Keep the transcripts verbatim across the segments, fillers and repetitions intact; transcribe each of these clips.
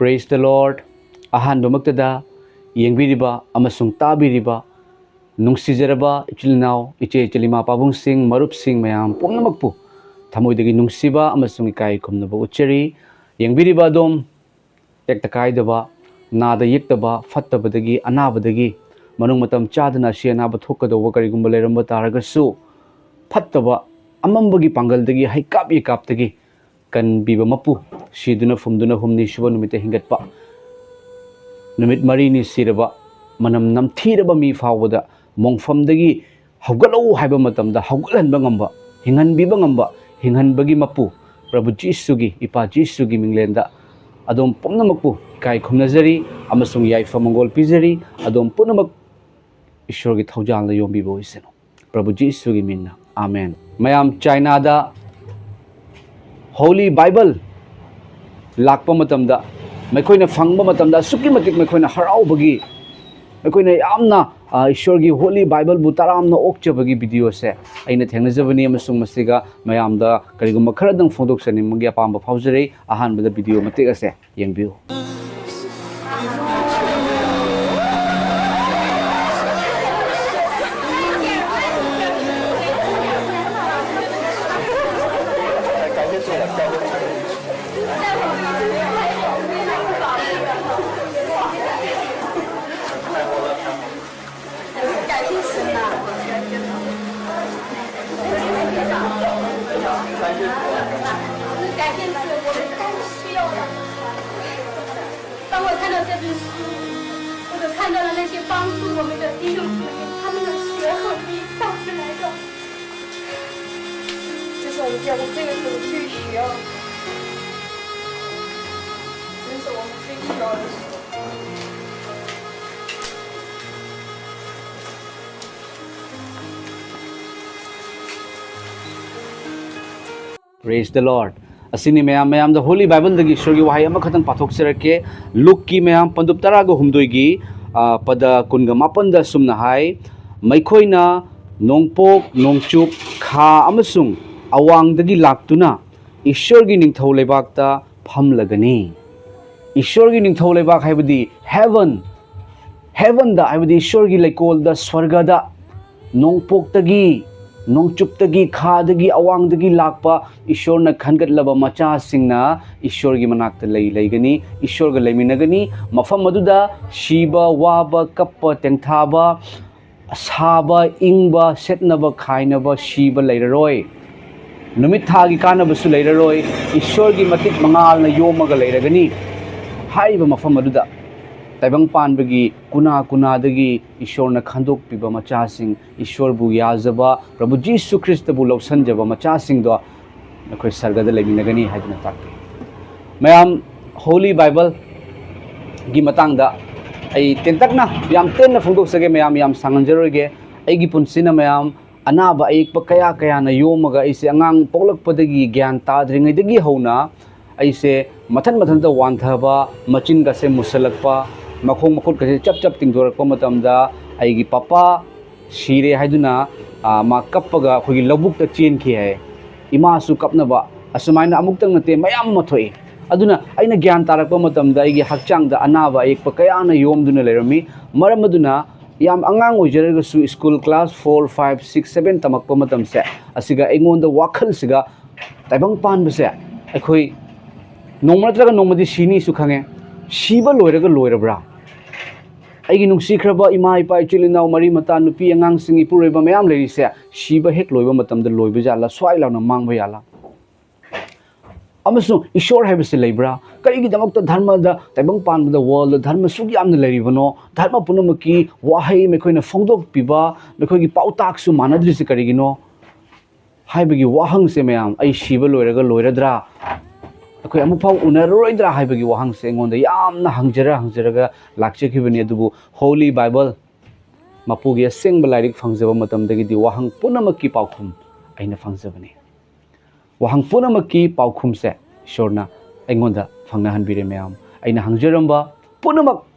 Praise the Lord. ꯑꯍꯥꯟꯕꯃꯛꯇꯗ ꯌꯦꯡꯕꯤꯔꯤꯕ ꯑꯃꯁꯨꯡ ꯇꯥꯕꯤꯔꯤꯕ ꯅꯨꯡꯁꯤꯖꯔꯕ ꯏꯆꯤꯜ ꯏꯅꯥꯎ, ꯏꯆꯦ ꯏꯆꯤꯜ ꯏꯃꯥ ꯄꯥꯕꯨꯡꯁꯤꯡ, ꯃꯔꯨꯞꯁꯤꯡ ꯃꯌꯥꯝ ꯄꯨꯝꯅꯃꯛꯄꯨ ꯊꯃꯣꯏꯗꯒꯤ ꯅꯨꯡꯁꯤꯕ ꯑꯃꯁꯨꯡ ꯏꯀꯥꯏ ꯈꯨꯝꯅꯕ ꯎꯠꯆꯔꯤ꯫ ꯌꯦꯡꯕꯤꯔꯤꯕ ꯑꯗꯣꯝ ꯇꯦꯛꯇ ꯀꯥꯏꯗꯕ, ꯅꯥꯗ ꯌꯦꯛꯇꯕ, ꯐꯠꯇꯕꯗꯒꯤ, ꯑꯅꯥꯕꯗꯒꯤ, ꯃꯅꯨꯡ ꯃꯇꯝ ꯆꯥꯗꯅ ꯑꯁꯤ ꯑꯅꯥꯕ ꯊꯣꯛꯀꯗꯧꯕ ꯀꯔꯤꯒꯨꯝꯕ ꯂꯩꯔꯝꯕ ꯇꯥꯔꯒꯁꯨ, ꯐꯠꯇꯕ ꯑꯃꯝꯕꯒꯤ ꯄꯥꯡꯒꯜꯗꯒꯤ, ꯍꯩꯀꯥꯞ ꯌꯩꯀꯥꯞꯇꯒꯤ ꯀꯟꯕꯤꯕ ꯃꯄꯨ, ꯁꯤꯗꯨꯅ ꯐꯨꯝꯗꯨꯅ ꯍꯨꯝꯅꯤ ꯁꯨꯕ ꯅꯨꯃꯤꯠꯇ ꯍꯤꯡꯒꯠꯄ, ꯅꯨꯃꯤꯠ ꯃꯔꯤꯅꯤ ꯁꯤꯔꯕ, ꯃꯅꯝ ꯅꯝꯊꯤꯔꯕ ꯃꯤ ꯐꯥꯎꯕꯗ ꯃꯣꯡꯐꯝꯗꯒꯤ ꯍꯧꯒꯠꯂꯛꯎ ꯍꯥꯏꯕ ꯃꯇꯝꯗ ꯍꯧꯒꯠꯍꯟꯕ ꯉꯝꯕ, ꯍꯤꯡꯍꯟꯕꯤꯕ ꯉꯝꯕ, ꯍꯤꯡꯍꯟꯕꯒꯤ ꯃꯄꯨ ꯄ꯭ꯔꯚꯨ ꯖꯤꯁꯨꯒꯤ, ꯏꯄꯥ ꯖꯤꯁꯨꯒꯤ ꯃꯤꯡꯂꯦꯟꯗ ꯑꯗꯣꯝ ꯄꯨꯝꯅꯃꯛꯄꯨ ꯏꯀꯥꯏ ꯈꯨꯝꯅꯖꯔꯤ ꯑꯃꯁꯨꯡ ꯌꯥꯏꯐ ꯃꯪꯒꯣꯜ ꯄꯤꯖꯔꯤ꯫ ꯑꯗꯣꯝ ꯄꯨꯝꯅꯃꯛ ꯏꯁꯣꯔꯒꯤ ꯊꯧꯖꯥꯜꯅ ꯌꯣꯝꯕꯤꯕ ꯑꯣꯏꯁꯅꯨ꯫ ꯄ꯭ꯔꯚꯨ ꯖꯤꯁꯨꯒꯤ ꯃꯤꯡꯅ, ꯑꯥꯃꯦꯟ꯫ ꯃꯌꯥꯝ ꯆꯥꯏꯅꯥꯗ Holy Bible ꯂꯥꯛꯄ ꯃꯇꯝꯗ ꯃꯈꯣꯏꯅ ꯐꯪꯕ ꯃꯇꯝꯗ ꯑꯁꯨꯛꯀꯤ ꯃꯇꯤꯛ ꯃꯈꯣꯏꯅ ꯍꯔꯥꯎꯕꯒꯤ, ꯃꯈꯣꯏꯅ ꯌꯥꯝꯅ, ꯑ, ꯏꯁꯣꯔꯒꯤ Holy Bibleꯕꯨ ꯇꯔꯥꯝꯅ ꯑꯣꯛꯆꯕꯒꯤ videoꯁꯦ ꯑꯩꯅ ꯊꯦꯡꯅꯖꯕꯅꯤ, ꯑꯃꯁꯨꯡ ꯃꯁꯤꯒ ꯃꯌꯥꯝꯗ ꯀꯔꯤꯒꯨꯝꯕ ꯈꯔꯗꯪ ꯐꯣꯡꯗꯣꯛꯆꯅꯤꯡꯕꯒꯤ ꯑꯄꯥꯝꯕ ꯐꯥꯎꯖꯔꯤ꯫ ꯑꯍꯥꯟꯕꯗ video ꯃꯇꯦꯛ ꯑꯁꯦ ꯌꯦꯡꯕꯤꯌꯨ꯫ Praise the Lord. ꯑꯁꯤꯅꯤ ꯃꯌꯥꯝ, ꯃꯌꯥꯝꯗ Holy Bibleꯗꯒꯤ ꯏꯁꯣꯔꯒꯤ ꯋꯥꯍꯩ ꯑꯃꯈꯛꯇꯪ ꯄꯥꯊꯣꯛꯆꯔꯛꯀꯦ꯫ ꯂꯨꯛꯀꯤ ꯃꯌꯥꯝ ꯄꯟꯗꯨꯞ ꯇꯔꯥꯒ ꯍꯨꯝꯗꯣꯏꯒꯤ, ꯑ, ꯄꯗ ꯀꯨꯟꯒ ꯃꯥꯄꯟꯗ ꯑꯁꯨꯝꯅ ꯍꯥꯏ, "ꯃꯈꯣꯏꯅ ꯅꯣꯡꯄꯣꯛ, ꯅꯣꯡꯆꯨꯞ, ꯈꯥ ꯑꯃꯁꯨꯡ ꯑꯋꯥꯡꯗꯒꯤ ꯂꯥꯛꯇꯨꯅ ꯏꯁꯣꯔꯒꯤ ꯅꯤꯡꯊꯧ ꯂꯩꯕꯥꯛꯇ ꯐꯝꯂꯒꯅꯤ"꯫ ꯏꯁꯣꯔꯒꯤ ꯅꯤꯡꯊꯧ ꯂꯩꯕꯥꯛ ꯍꯥꯏꯕꯗꯤ heaven, heavenꯗ, ꯍꯥꯏꯕꯗꯤ ꯏꯁꯣꯔꯒꯤ ꯂꯩꯀꯣꯜꯗ, ꯁ꯭ꯋꯔꯒꯗ, ꯅꯣꯡꯄꯣꯛꯇꯒꯤ, ꯅꯣꯡꯆꯨꯞꯇꯒꯤ, ꯈꯥꯗꯒꯤ, ꯑꯋꯥꯡꯗꯒꯤ ꯂꯥꯛꯄ ꯏꯁꯣꯔꯅ ꯈꯟꯒꯠꯂꯕ ꯃꯆꯥꯁꯤꯡꯅ ꯏꯁꯣꯔꯒꯤ ꯃꯅꯥꯛꯇ ꯂꯩ ꯂꯩꯒꯅꯤ, ꯏꯁꯣꯔꯒ ꯂꯩꯃꯤꯟꯅꯒꯅꯤ꯫ ꯃꯐꯝ ꯑꯗꯨꯗ ꯁꯤꯕ, ꯋꯥꯕ, ꯀꯞꯄ, ꯇꯦꯡꯊꯥꯕ, ꯁꯥꯕ, ꯏꯪꯕ, ꯁꯦꯠꯅꯕ, ꯈꯥꯏꯅꯕ, ꯁꯤꯕ ꯂꯩꯔꯔꯣꯏ꯫ ꯅꯨꯃꯤꯠ ꯊꯥꯒꯤ ꯀꯥꯟꯅꯕꯁꯨ ꯂꯩꯔꯔꯣꯏ꯫ ꯏꯁꯣꯔꯒꯤ ꯃꯇꯤꯛ ꯃꯉꯥꯜꯅ ꯌꯣꯝꯃꯒ ꯂꯩꯔꯒꯅꯤ꯫ ꯍꯥꯏꯔꯤꯕ ꯃꯐꯝ ꯑꯗꯨꯗ ꯇꯥꯏꯕꯪ ꯄꯥꯟꯕꯒꯤ ꯀꯨꯅꯥ ꯀꯨꯅꯥꯗꯒꯤ ꯏꯁꯣꯔꯅ ꯈꯟꯗꯣꯛꯄꯤꯕ ꯃꯆꯥꯁꯤꯡ, ꯏꯁꯣꯔꯕꯨ ꯌꯥꯖꯕ, ꯄ꯭ꯔꯚꯨ ꯖꯤꯁꯨ ꯈ꯭ꯔꯤꯁꯇꯕꯨ ꯂꯧꯁꯟꯖꯕ ꯃꯆꯥꯁꯤꯡꯗꯣ ꯑꯩꯈꯣꯏ ꯁꯔꯒꯗ ꯂꯩꯃꯤꯟꯅꯒꯅꯤ ꯍꯥꯏꯗꯨꯅ ꯇꯥꯛꯄꯤ꯫ ꯃꯌꯥꯝ, Holy Bibleꯒꯤ ꯃꯇꯥꯡꯗ ꯑꯩ ꯇꯦꯟꯇꯛꯅ, ꯌꯥꯝ ꯇꯦꯟꯅ ꯐꯣꯡꯗꯣꯛꯆꯒꯦ꯫ ꯃꯌꯥꯝ, ꯌꯥꯝ ꯁꯥꯡꯍꯟꯖꯔꯣꯏꯒꯦ꯫ ꯑꯩꯒꯤ ꯄꯨꯟꯁꯤꯅ, ꯃꯌꯥꯝ, ꯑꯅꯥꯕ ꯑꯌꯦꯛꯄ ꯀꯌꯥ ꯀꯌꯥꯅ ꯌꯣꯝꯃꯒ, ꯑꯩꯁꯦ ꯑꯉꯥꯡ ꯄꯣꯛꯂꯛꯄꯗꯒꯤ, ꯒ꯭ꯌꯥꯟ ꯇꯥꯗ꯭ꯔꯤꯉꯩꯗꯒꯤ ꯍꯧꯅ ꯑꯩꯁꯦ ꯃꯊꯟ ꯃꯊꯟꯇ ꯋꯥꯟꯊꯕ, ꯃꯆꯤꯟꯒꯁꯦ ꯃꯨꯁꯜꯂꯛꯄ, ꯃꯈꯣꯡ ꯃꯈꯨꯠꯀꯁꯦ ꯆꯞ ꯆꯞ ꯇꯤꯡꯊꯣꯔꯛꯄ ꯃꯇꯝꯗ ꯑꯩꯒꯤ ꯄꯄꯥ ꯁꯤꯔꯦ ꯍꯥꯏꯗꯨꯅ, ꯑ, ꯃꯥ ꯀꯞꯄꯒ ꯑꯩꯈꯣꯏꯒꯤ ꯂꯧꯕꯨꯛꯇ ꯆꯦꯟꯈꯤ ꯍꯥꯏ꯫ ꯏꯃꯥꯁꯨ ꯀꯞꯅꯕ, ꯑꯁꯨꯃꯥꯏꯅ ꯑꯃꯨꯛꯇꯪ ꯅꯠꯇꯦ, ꯃꯌꯥꯝ ꯑꯃ ꯊꯣꯛꯏ꯫ ꯑꯗꯨꯅ ꯑꯩꯅ ꯒ꯭ꯌꯥꯟ ꯇꯥꯔꯛꯄ ꯃꯇꯝꯗ ꯑꯩꯒꯤ ꯍꯛꯆꯥꯡꯗ ꯑꯅꯥꯕ ꯑꯌꯦꯛꯄ ꯀꯌꯥꯅ ꯌꯣꯝꯗꯨꯅ ꯂꯩꯔꯝꯃꯤ꯫ ꯃꯔꯝ ꯑꯗꯨꯅ ꯌꯥꯝ ꯑꯉꯥꯡ ꯑꯣꯏꯖꯔꯒꯁꯨ, school class four, five, six, seven ꯇꯝꯃꯛꯄ ꯃꯇꯝꯁꯦ, ꯑꯁꯤꯒ ꯑꯩꯉꯣꯟꯗ ꯋꯥꯈꯜꯁꯤꯒ, ꯇꯥꯏꯕꯪ ꯄꯥꯟꯕꯁꯦ ꯑꯩꯈꯣꯏ ꯅꯣꯡꯃ ꯅꯠꯇ꯭ꯔꯒ ꯅꯣꯡꯃꯗꯤ ꯁꯤꯅꯤꯁꯨ ꯈꯪꯉꯦ꯫ ꯁꯤꯕ ꯂꯣꯏꯔꯒ ꯂꯣꯏꯔꯕ꯭ꯔꯥ? ꯑꯩꯒꯤ ꯅꯨꯡꯁꯤꯈ꯭ꯔꯕ ꯏꯃꯥ ꯏꯄꯥ, ꯏꯆꯤꯜ ꯏꯅꯥꯎ, ꯃꯔꯤ ꯃꯇꯥ, ꯅꯨꯄꯤ ꯑꯉꯥꯡꯁꯤꯡ, ꯏꯄꯨꯔꯣꯏꯕ ꯃꯌꯥꯝ ꯂꯩꯔꯤꯁꯦ, ꯁꯤꯕ ꯍꯦꯛ ꯂꯣꯏꯕ ꯃꯇꯝꯗ ꯂꯣꯏꯕ ꯖꯥꯠꯂꯥ? ꯁ꯭ꯋꯥꯏ ꯂꯥꯎꯅ ꯃꯥꯡꯕ ꯖꯥꯠꯂꯥ? ꯑꯃꯁꯨꯡ ꯏꯁꯣꯔ ꯍꯥꯏꯕꯁꯤ ꯂꯩꯕ꯭ꯔꯥ? ꯀꯔꯤꯒꯤꯗꯃꯛꯇ ꯙꯔꯃꯗ, ꯇꯥꯏꯕꯪ ꯄꯥꯟꯕꯗ, worldꯗ ꯙꯔꯃ ꯁꯨꯛ ꯌꯥꯝꯅ ꯂꯩꯔꯤꯕꯅꯣ? ꯙꯔꯃ ꯄꯨꯝꯅꯃꯛꯀꯤ ꯋꯥꯍꯩ ꯑꯃ ꯑꯩꯈꯣꯏꯅ ꯐꯣꯡꯗꯣꯛꯄꯤꯕ, ꯃꯈꯣꯏꯒꯤ ꯄꯥꯎꯇꯥꯛꯁꯨ ꯃꯥꯟꯅꯗ꯭ꯔꯤꯁꯤ ꯀꯔꯤꯒꯤꯅꯣ? ꯍꯥꯏꯕꯒꯤ ꯋꯥꯍꯪꯁꯦ, ꯃꯌꯥꯝ, ꯑꯩ ꯁꯤꯕ ꯂꯣꯏꯔꯒ ꯂꯣꯏꯔꯗ꯭ꯔꯥ? ꯑꯩꯈꯣꯏ ꯑꯃꯨꯛꯐꯥꯎ ꯎꯅꯔꯔꯣꯏꯗ꯭ꯔꯥ ꯍꯥꯏꯕꯒꯤ ꯋꯥꯍꯪꯁꯦ ꯑꯩꯉꯣꯟꯗ ꯌꯥꯝꯅ ꯍꯪꯖꯔ ꯍꯪꯖꯔꯒ ꯂꯥꯛꯆꯈꯤꯕꯅꯤ꯫ ꯑꯗꯨꯕꯨ Holy Bible, ꯃꯄꯨꯒꯤ ꯑꯁꯦꯡꯕ ꯂꯥꯏꯔꯤꯛ ꯐꯪꯖꯕ ꯃꯇꯝꯗꯒꯤꯗꯤ ꯋꯥꯍꯪ ꯄꯨꯝꯅꯃꯛꯀꯤ ꯄꯥꯎꯈꯨꯝ ꯑꯩꯅ ꯐꯪꯖꯕꯅꯤ꯫ ꯋꯥꯍꯪ ꯄꯨꯝꯅꯃꯛꯀꯤ ꯄꯥꯎꯈꯨꯝꯁꯦ ꯏꯁꯣꯔꯅ ꯑꯩꯉꯣꯟꯗ ꯐꯪꯅꯍꯟꯕꯤꯔꯦ꯫ ꯃꯌꯥꯝ, ꯑꯩꯅ ꯍꯪꯖꯔꯝꯕ ꯄꯨꯝꯅꯃꯛ,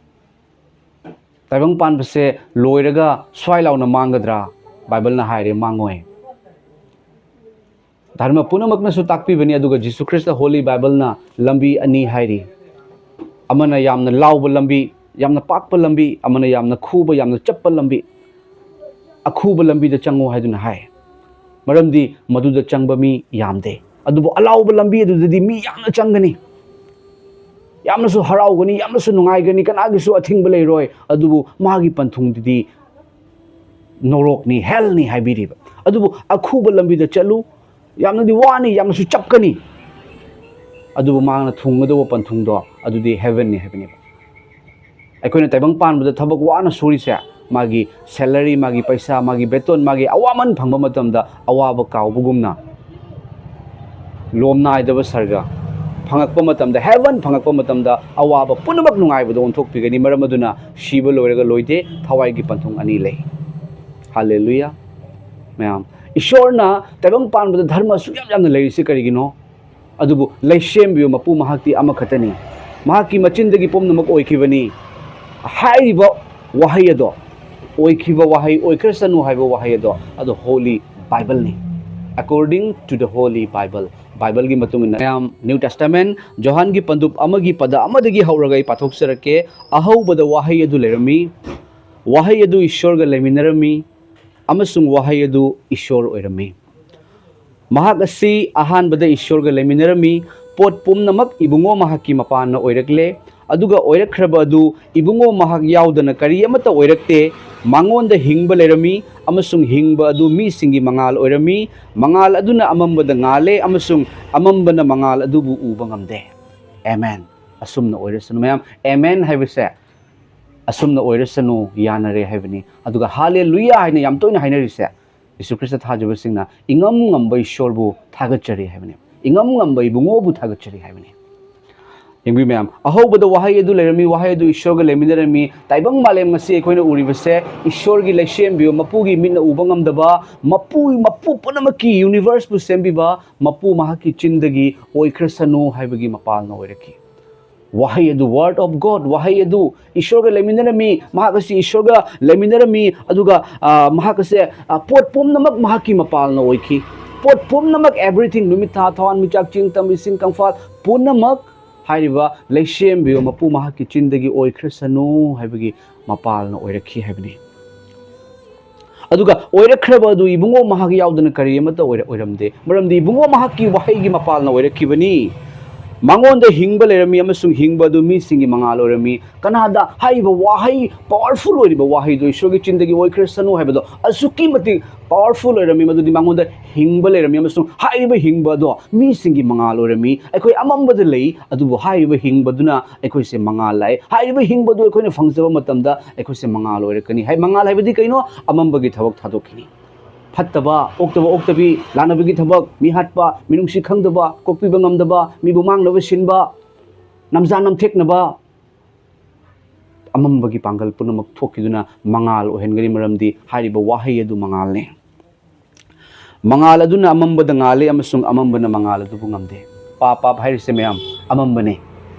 ꯇꯥꯏꯕꯪ ꯄꯥꯟꯕꯁꯦ ꯂꯣꯏꯔꯒ ꯁ꯭ꯋꯥꯏ ꯂꯥꯎꯅ ꯃꯥꯡꯒꯗ꯭ꯔꯥ? ꯕꯥꯏꯕꯜꯅ ꯍꯥꯏꯔꯦ, ꯃꯥꯡꯉꯣꯏ꯫ ꯙꯔꯃ ꯄꯨꯝꯅꯃꯛꯅꯁꯨ ꯇꯥꯛꯄꯤꯕꯅꯤ, ꯑꯗꯨꯒ ꯖꯤꯁꯨ ꯈ꯭ꯔꯤꯁꯇ Holy Bibleꯅ ꯂꯝꯕꯤ ꯑꯅꯤ ꯍꯥꯏꯔꯤ꯫ ꯑꯃꯅ ꯌꯥꯝꯅ ꯂꯥꯎꯕ ꯂꯝꯕꯤ, ꯌꯥꯝꯅ ꯄꯥꯛꯄ ꯂꯝꯕꯤ, ꯑꯃꯅ ꯌꯥꯝꯅ ꯈꯨꯕ, ꯌꯥꯝꯅ ꯆꯞꯄ ꯂꯝꯕꯤ, ꯑꯈꯨꯕ ꯂꯝꯕꯤꯗ ꯆꯪꯉꯨ ꯍꯥꯏꯗꯨꯅ ꯍꯥꯏ꯫ ꯃꯔꯝꯗꯤ ꯃꯗꯨꯗ ꯆꯪꯕ ꯃꯤ ꯌꯥꯝꯗꯦ꯫ ꯑꯗꯨꯕꯨ ꯑꯂꯥꯎꯕ ꯂꯝꯕꯤ ꯑꯗꯨꯗꯗꯤ ꯃꯤ ꯌꯥꯝꯅ ꯆꯪꯒꯅꯤ, ꯌꯥꯝꯅꯁꯨ ꯍꯔꯥꯎꯒꯅꯤ, ꯌꯥꯝꯅꯁꯨ ꯅꯨꯡꯉꯥꯏꯒꯅꯤ, ꯀꯅꯥꯒꯤꯁꯨ ꯑꯊꯤꯡꯕ ꯂꯩꯔꯣꯏ꯫ ꯑꯗꯨꯕꯨ ꯃꯥꯒꯤ ꯄꯟꯊꯨꯡꯗꯨꯗꯤ ꯅꯣꯔꯣꯛꯅꯤ, ꯍꯦꯜꯅꯤ ꯍꯥꯏꯕꯤꯔꯤꯕ꯫ ꯑꯗꯨꯕꯨ ꯑꯈꯨꯕ ꯂꯝꯕꯤꯗ ꯆꯠꯂꯨ, ꯌꯥꯝꯅꯗꯤ ꯋꯥꯅꯤ, ꯌꯥꯝꯅꯁꯨ ꯆꯞꯀꯅꯤ, ꯑꯗꯨꯕꯨ ꯃꯥꯅ ꯊꯨꯡꯒꯗꯧꯕ ꯄꯟꯊꯨꯡꯗꯣ ꯑꯗꯨꯗꯤ ꯍꯦꯚꯦꯟꯅꯤ ꯍꯥꯏꯕꯅꯦꯕ꯫ ꯑꯩꯈꯣꯏꯅ ꯇꯥꯏꯕꯪ ꯄꯥꯟꯕꯗ ꯊꯕꯛ ꯋꯥꯅ ꯁꯨꯔꯤꯁꯦ, ꯃꯥꯒꯤ ꯁꯦꯂꯔꯤ, ꯃꯥꯒꯤ ꯄꯩꯁꯥ, ꯃꯥꯒꯤ ꯕꯦꯇꯣꯟ, ꯃꯥꯒꯤ ꯑꯋꯥꯃꯟ ꯐꯪꯕ ꯃꯇꯝꯗ ꯑꯋꯥꯕ ꯀꯥꯎꯕꯒꯨꯝꯅ, ꯂꯣꯝ ꯅꯥꯏꯗꯕ ꯁꯔꯒ ꯐꯪꯉꯛꯄ ꯃꯇꯝꯗ, ꯍꯦꯚꯦꯟ ꯐꯪꯉꯛꯄ ꯃꯇꯝꯗ ꯑꯋꯥꯕ ꯄꯨꯝꯅꯃꯛ ꯅꯨꯡꯉꯥꯏꯕꯗ ꯑꯣꯟꯊꯣꯛꯄꯤꯒꯅꯤ꯫ ꯃꯔꯝ ꯑꯗꯨꯅ ꯁꯤꯕ ꯂꯣꯏꯔꯒ ꯂꯣꯏꯗꯦ, ꯊꯋꯥꯏꯒꯤ ꯄꯟꯊꯨꯡ ꯑꯅꯤ ꯂꯩ꯫ ꯍꯥꯂꯦꯂꯨꯌꯥ꯫ ꯃꯌꯥꯝ, ꯏꯁꯣꯔꯅ ꯇꯥꯏꯕꯪ ꯄꯥꯟꯕꯗ ꯙꯔꯃ ꯑꯁꯨꯛ ꯌꯥꯝ ꯌꯥꯝꯅ ꯂꯩꯔꯤꯁꯤ ꯀꯔꯤꯒꯤꯅꯣ? ꯑꯗꯨꯕꯨ ꯂꯩꯁꯦꯝꯕꯤꯕ ꯃꯄꯨ ꯃꯍꯥꯛꯇꯤ ꯑꯃꯈꯛꯇꯅꯤ꯫ ꯃꯍꯥꯛꯀꯤ ꯃꯆꯤꯟꯗꯒꯤ ꯄꯨꯝꯅꯃꯛ ꯑꯣꯏꯈꯤꯕꯅꯤ꯫ ꯍꯥꯏꯔꯤꯕ ꯋꯥꯍꯩ ꯑꯗꯣ, ꯑꯣꯏꯈꯤꯕ ꯋꯥꯍꯩ, ꯑꯣꯏꯈ꯭ꯔꯁꯅꯨ ꯍꯥꯏꯕ ꯋꯥꯍꯩ ꯑꯗꯣ, ꯑꯗꯣ Holi ꯕꯥꯏꯕꯜꯅꯤ꯫ According to the Holy Bible, ꯕꯥꯏꯕꯜꯒꯤ ꯃꯇꯨꯡ ꯏꯟꯅ꯫ ꯃꯌꯥꯝ, ꯅ꯭ꯌꯨ ꯇꯦꯁꯇꯥꯃꯦꯟ ꯖꯣꯍꯥꯟꯒꯤ ꯄꯟꯗꯨꯞ ꯑꯃꯒꯤ ꯄꯗ ꯑꯃꯗꯒꯤ ꯍꯧꯔꯒ ꯑꯩ ꯄꯥꯊꯣꯛꯆꯔꯛꯀꯦ꯫ ꯑꯍꯧꯕꯗ ꯋꯥꯍꯩ ꯑꯗꯨ ꯂꯩꯔꯝꯃꯤ, ꯋꯥꯍꯩ ꯑꯗꯨ ꯏꯁꯣꯔꯒ ꯂꯩꯃꯤꯟꯅꯔꯝꯃꯤ, ꯑꯃꯁꯨꯡ ꯋꯥꯍꯩ ꯑꯗꯨ ꯏꯁꯣꯔ ꯑꯣꯏꯔꯝꯃꯤ꯫ ꯃꯍꯥꯛ ꯑꯁꯤ ꯑꯍꯥꯟꯕꯗ ꯏꯁꯣꯔꯒ ꯂꯩꯃꯤꯟꯅꯔꯝꯃꯤ꯫ ꯄꯣꯠ ꯄꯨꯝꯅꯃꯛ ꯏꯕꯨꯡꯉꯣ ꯃꯍꯥꯛꯀꯤ ꯃꯄꯥꯟꯅ ꯑꯣꯏꯔꯛꯂꯦ, ꯑꯗꯨꯒ ꯑꯣꯏꯔꯛꯈ꯭ꯔꯕ ꯑꯗꯨ ꯏꯕꯨꯡꯉꯣ ꯃꯍꯥꯛ ꯌꯥꯎꯗꯅ ꯀꯔꯤ ꯑꯃꯠꯇ ꯑꯣꯏꯔꯛꯇꯦ꯫ ꯃꯉꯣꯟꯗ ꯍꯤꯡꯕ ꯂꯩꯔꯝꯃꯤ, ꯑꯃꯁꯨꯡ ꯍꯤꯡꯕ ꯑꯗꯨ ꯃꯤꯁꯤꯡꯒꯤ ꯃꯉꯥꯜ ꯑꯣꯏꯔꯝꯃꯤ꯫ ꯃꯉꯥꯜ ꯑꯗꯨꯅ ꯑꯃꯝꯕꯗ ꯉꯥꯜꯂꯦ, ꯑꯃꯁꯨꯡ ꯑꯃꯝꯕꯅ ꯃꯉꯥꯜ ꯑꯗꯨꯕꯨ ꯎꯕ ꯉꯝꯗꯦ꯫ ꯑꯦꯃꯦꯟ꯫ ꯑꯁꯨꯝꯅ ꯑꯣꯏꯔꯁꯅꯨ꯫ ꯃꯌꯥꯝ, ꯑꯦꯃꯦꯟ ꯍꯥꯏꯕꯁꯦ ꯑꯁꯨꯝꯅ ꯑꯣꯏꯔꯁꯅꯨ, ꯌꯥꯅꯔꯦ ꯍꯥꯏꯕꯅꯤ꯫ ꯑꯗꯨꯒ ꯍꯥꯂꯦꯂꯨꯌꯥ ꯍꯥꯏꯅ ꯌꯥꯝ ꯇꯣꯏꯅ ꯍꯥꯏꯅꯔꯤꯁꯦ, ꯌꯤꯁꯨ ꯈ꯭ꯔꯤꯁꯇ ꯊꯥꯖꯕꯁꯤꯡꯅ ꯏꯉꯝ ꯉꯝꯕ ꯏꯁꯣꯔꯕꯨ ꯊꯥꯒꯠꯆꯔꯤ ꯍꯥꯏꯕꯅꯤ, ꯏꯉꯝ ꯉꯝꯕ ꯏꯕꯨꯡꯉꯣꯕꯨ ꯊꯥꯒꯠꯆꯔꯤ ꯍꯥꯏꯕꯅꯤ꯫ ꯌꯦꯡꯕꯤꯌꯨ ꯃꯌꯥꯝ, ꯑꯍꯧꯕꯗ ꯋꯥꯍꯩ ꯑꯗꯨ ꯂꯩꯔꯝꯃꯤ, ꯋꯥꯍꯩ ꯑꯗꯨ ꯏꯁꯣꯔꯒ ꯂꯩꯃꯤꯟꯅꯔꯝꯃꯤ꯫ ꯇꯥꯏꯕꯪ ꯃꯥꯂꯦꯝ ꯉꯁꯤ ꯑꯩꯈꯣꯏꯅ ꯎꯔꯤꯕꯁꯦ ꯏꯁꯣꯔꯒꯤ ꯂꯩꯁꯦꯝꯕꯤꯕ, ꯃꯄꯨꯒꯤ ꯃꯤꯠꯅ ꯎꯕ ꯉꯝꯗꯕ, ꯃꯄꯨ, ꯃꯄꯨ ꯄꯨꯝꯅꯃꯛꯀꯤ, ꯌꯨꯅꯤꯚꯔꯁꯄꯨ ꯁꯦꯝꯕꯤꯕ ꯃꯄꯨ ꯃꯍꯥꯛꯀꯤ ꯆꯤꯟꯗꯒꯤ ꯑꯣꯏꯈ꯭ꯔꯁꯅꯨ ꯍꯥꯏꯕꯒꯤ ꯃꯄꯥꯜꯅ ꯑꯣꯏꯔꯛꯈꯤ꯫ ꯋꯥꯍꯩ ꯑꯗꯨ, word of God, ꯋꯥꯍꯩ ꯑꯗꯨ ꯏꯁꯣꯔꯒ ꯂꯩꯃꯤꯟꯅꯔꯝꯃꯤ, ꯃꯍꯥꯛ ꯑꯁꯤ ꯏꯁꯣꯔꯒ ꯂꯩꯃꯤꯟꯅꯔꯝꯃꯤ, ꯑꯗꯨꯒ, ꯑ, ꯃꯍꯥꯛ ꯑꯁꯦ, ꯑ, ꯄꯣꯠ ꯄꯨꯝꯅꯃꯛ ꯃꯍꯥꯛꯀꯤ ꯃꯄꯥꯜꯅ ꯑꯣꯏꯈꯤ꯫ ꯄꯣꯠ ꯄꯨꯝꯅꯃꯛ, everything, ꯅꯨꯃꯤꯠ, ꯊꯥ, ꯊꯋꯥꯟꯃꯤꯆꯥꯛ, ꯆꯤꯡ, ꯇꯝ, ꯏꯁꯤꯡ, ꯀꯪꯐꯥꯜ ꯄꯨꯝꯅꯃꯛ ꯍꯥꯏꯔꯤꯕ ꯂꯩꯁꯦꯝꯕꯤꯌꯣ ꯃꯄꯨ ꯃꯍꯥꯛꯀꯤ ꯆꯤꯟꯗꯒꯤ ꯑꯣꯏꯈ꯭ꯔꯁꯅꯨ ꯍꯥꯏꯕꯒꯤ ꯃꯄꯥꯜꯅ ꯑꯣꯏꯔꯛꯈꯤ ꯍꯥꯏꯕꯅꯤ꯫ ꯑꯗꯨꯒ ꯑꯣꯏꯔꯛꯈ꯭ꯔꯕ ꯑꯗꯨ ꯏꯕꯨꯡꯉꯣ ꯃꯍꯥꯛ ꯌꯥꯎꯗꯅ ꯀꯔꯤ ꯑꯃꯠꯇ ꯑꯣꯏꯔ-, ꯑꯣꯏꯔꯝꯗꯦ, ꯃꯔꯝꯗꯤ ꯏꯕꯨꯡꯉꯣ ꯃꯍꯥꯛꯀꯤ ꯋꯥꯍꯩꯒꯤ ꯃꯄꯥꯜꯅ ꯑꯣꯏꯔꯛꯈꯤꯕꯅꯤ꯫ ꯃꯉꯣꯟꯗ ꯍꯤꯡꯕ ꯂꯩꯔꯝꯃꯤ ꯑꯃꯁꯨꯡ ꯍꯤꯡꯕ ꯑꯗꯨ ꯃꯤꯁꯤꯡꯒꯤ ꯃꯉꯥꯜ ꯑꯣꯏꯔꯝꯃꯤ꯫ ꯀꯅꯥꯗ? ꯍꯥꯏꯔꯤꯕ ꯋꯥꯍꯩ, powerful ꯑꯣꯏꯔꯤꯕ ꯋꯥꯍꯩꯗꯨ, ꯏꯁꯣꯔꯒꯤ ꯆꯤꯟꯗꯒꯤ ꯑꯣꯏꯈ꯭ꯔꯁꯅꯨ ꯍꯥꯏꯕꯗꯣ ꯑꯁꯨꯛꯀꯤ ꯃꯇꯤꯛ powerful ꯑꯣꯏꯔꯝꯃꯤ, ꯃꯗꯨꯗꯤ ꯃꯉꯣꯟꯗ ꯍꯤꯡꯕ ꯂꯩꯔꯝꯃꯤ ꯑꯃꯁꯨꯡ ꯍꯥꯏꯔꯤꯕ ꯍꯤꯡꯕ ꯑꯗꯣ ꯃꯤꯁꯤꯡꯒꯤ ꯃꯉꯥꯜ ꯑꯣꯏꯔꯝꯃꯤ꯫ ꯑꯩꯈꯣꯏ ꯑꯃꯝꯕꯗ ꯂꯩ, ꯑꯗꯨꯕꯨ ꯍꯥꯏꯔꯤꯕ ꯍꯤꯡꯕꯗꯨꯅ ꯑꯩꯈꯣꯏꯁꯦ ꯃꯉꯥꯜ ꯂꯥꯛꯑꯦ꯫ ꯍꯥꯏꯔꯤꯕ ꯍꯤꯡꯕꯗꯨ ꯑꯩꯈꯣꯏꯅ ꯐꯪꯖꯕ ꯃꯇꯝꯗ ꯑꯩꯈꯣꯏꯁꯦ ꯃꯉꯥꯜ ꯑꯣꯏꯔꯛꯀꯅꯤ꯫ ꯍꯥꯏ, ꯃꯉꯥꯜ ꯍꯥꯏꯕꯗꯤ ꯀꯩꯅꯣ? ꯑꯃꯝꯕꯒꯤ ꯊꯕꯛ ꯊꯥꯗꯣꯛꯈꯤꯅꯤ꯫ ꯐꯠꯇꯕ, ꯑꯣꯛꯇꯕ ꯑꯣꯛꯇꯕꯤ, ꯂꯥꯟꯅꯕꯒꯤ ꯊꯕꯛ, ꯃꯤ ꯍꯥꯠꯄ, ꯃꯤꯅꯨꯡꯁꯤ ꯈꯪꯗꯕ, ꯀꯣꯛꯄꯤꯕ ꯉꯝꯗꯕ, ꯃꯤꯕꯨ ꯃꯥꯡꯅꯕ ꯁꯤꯟꯕ, ꯅꯝꯖꯥ ꯅꯝꯊꯦꯛꯅꯕ, ꯑꯃꯝꯕꯒꯤ ꯄꯥꯡꯒꯜ ꯄꯨꯝꯅꯃꯛ ꯊꯣꯛꯈꯤꯗꯨꯅ ꯃꯉꯥꯜ ꯑꯣꯏꯍꯟꯒꯅꯤ, ꯃꯔꯝꯗꯤ ꯍꯥꯏꯔꯤꯕ ꯋꯥꯍꯩ ꯑꯗꯨ ꯃꯉꯥꯜꯅꯤ꯫ ꯃꯉꯥꯜ ꯑꯗꯨꯅ ꯑꯃꯝꯕꯗ ꯉꯥꯜꯂꯤ ꯑꯃꯁꯨꯡ ꯑꯃꯝꯕꯅ ꯃꯉꯥꯜ ꯑꯗꯨꯕꯨ ꯉꯝꯗꯦ꯫ ꯄꯥꯞ, ꯄꯥꯞ ꯍꯥꯏꯔꯤꯁꯦ ꯃꯌꯥꯝ ꯑꯃꯝꯕꯅꯤ꯫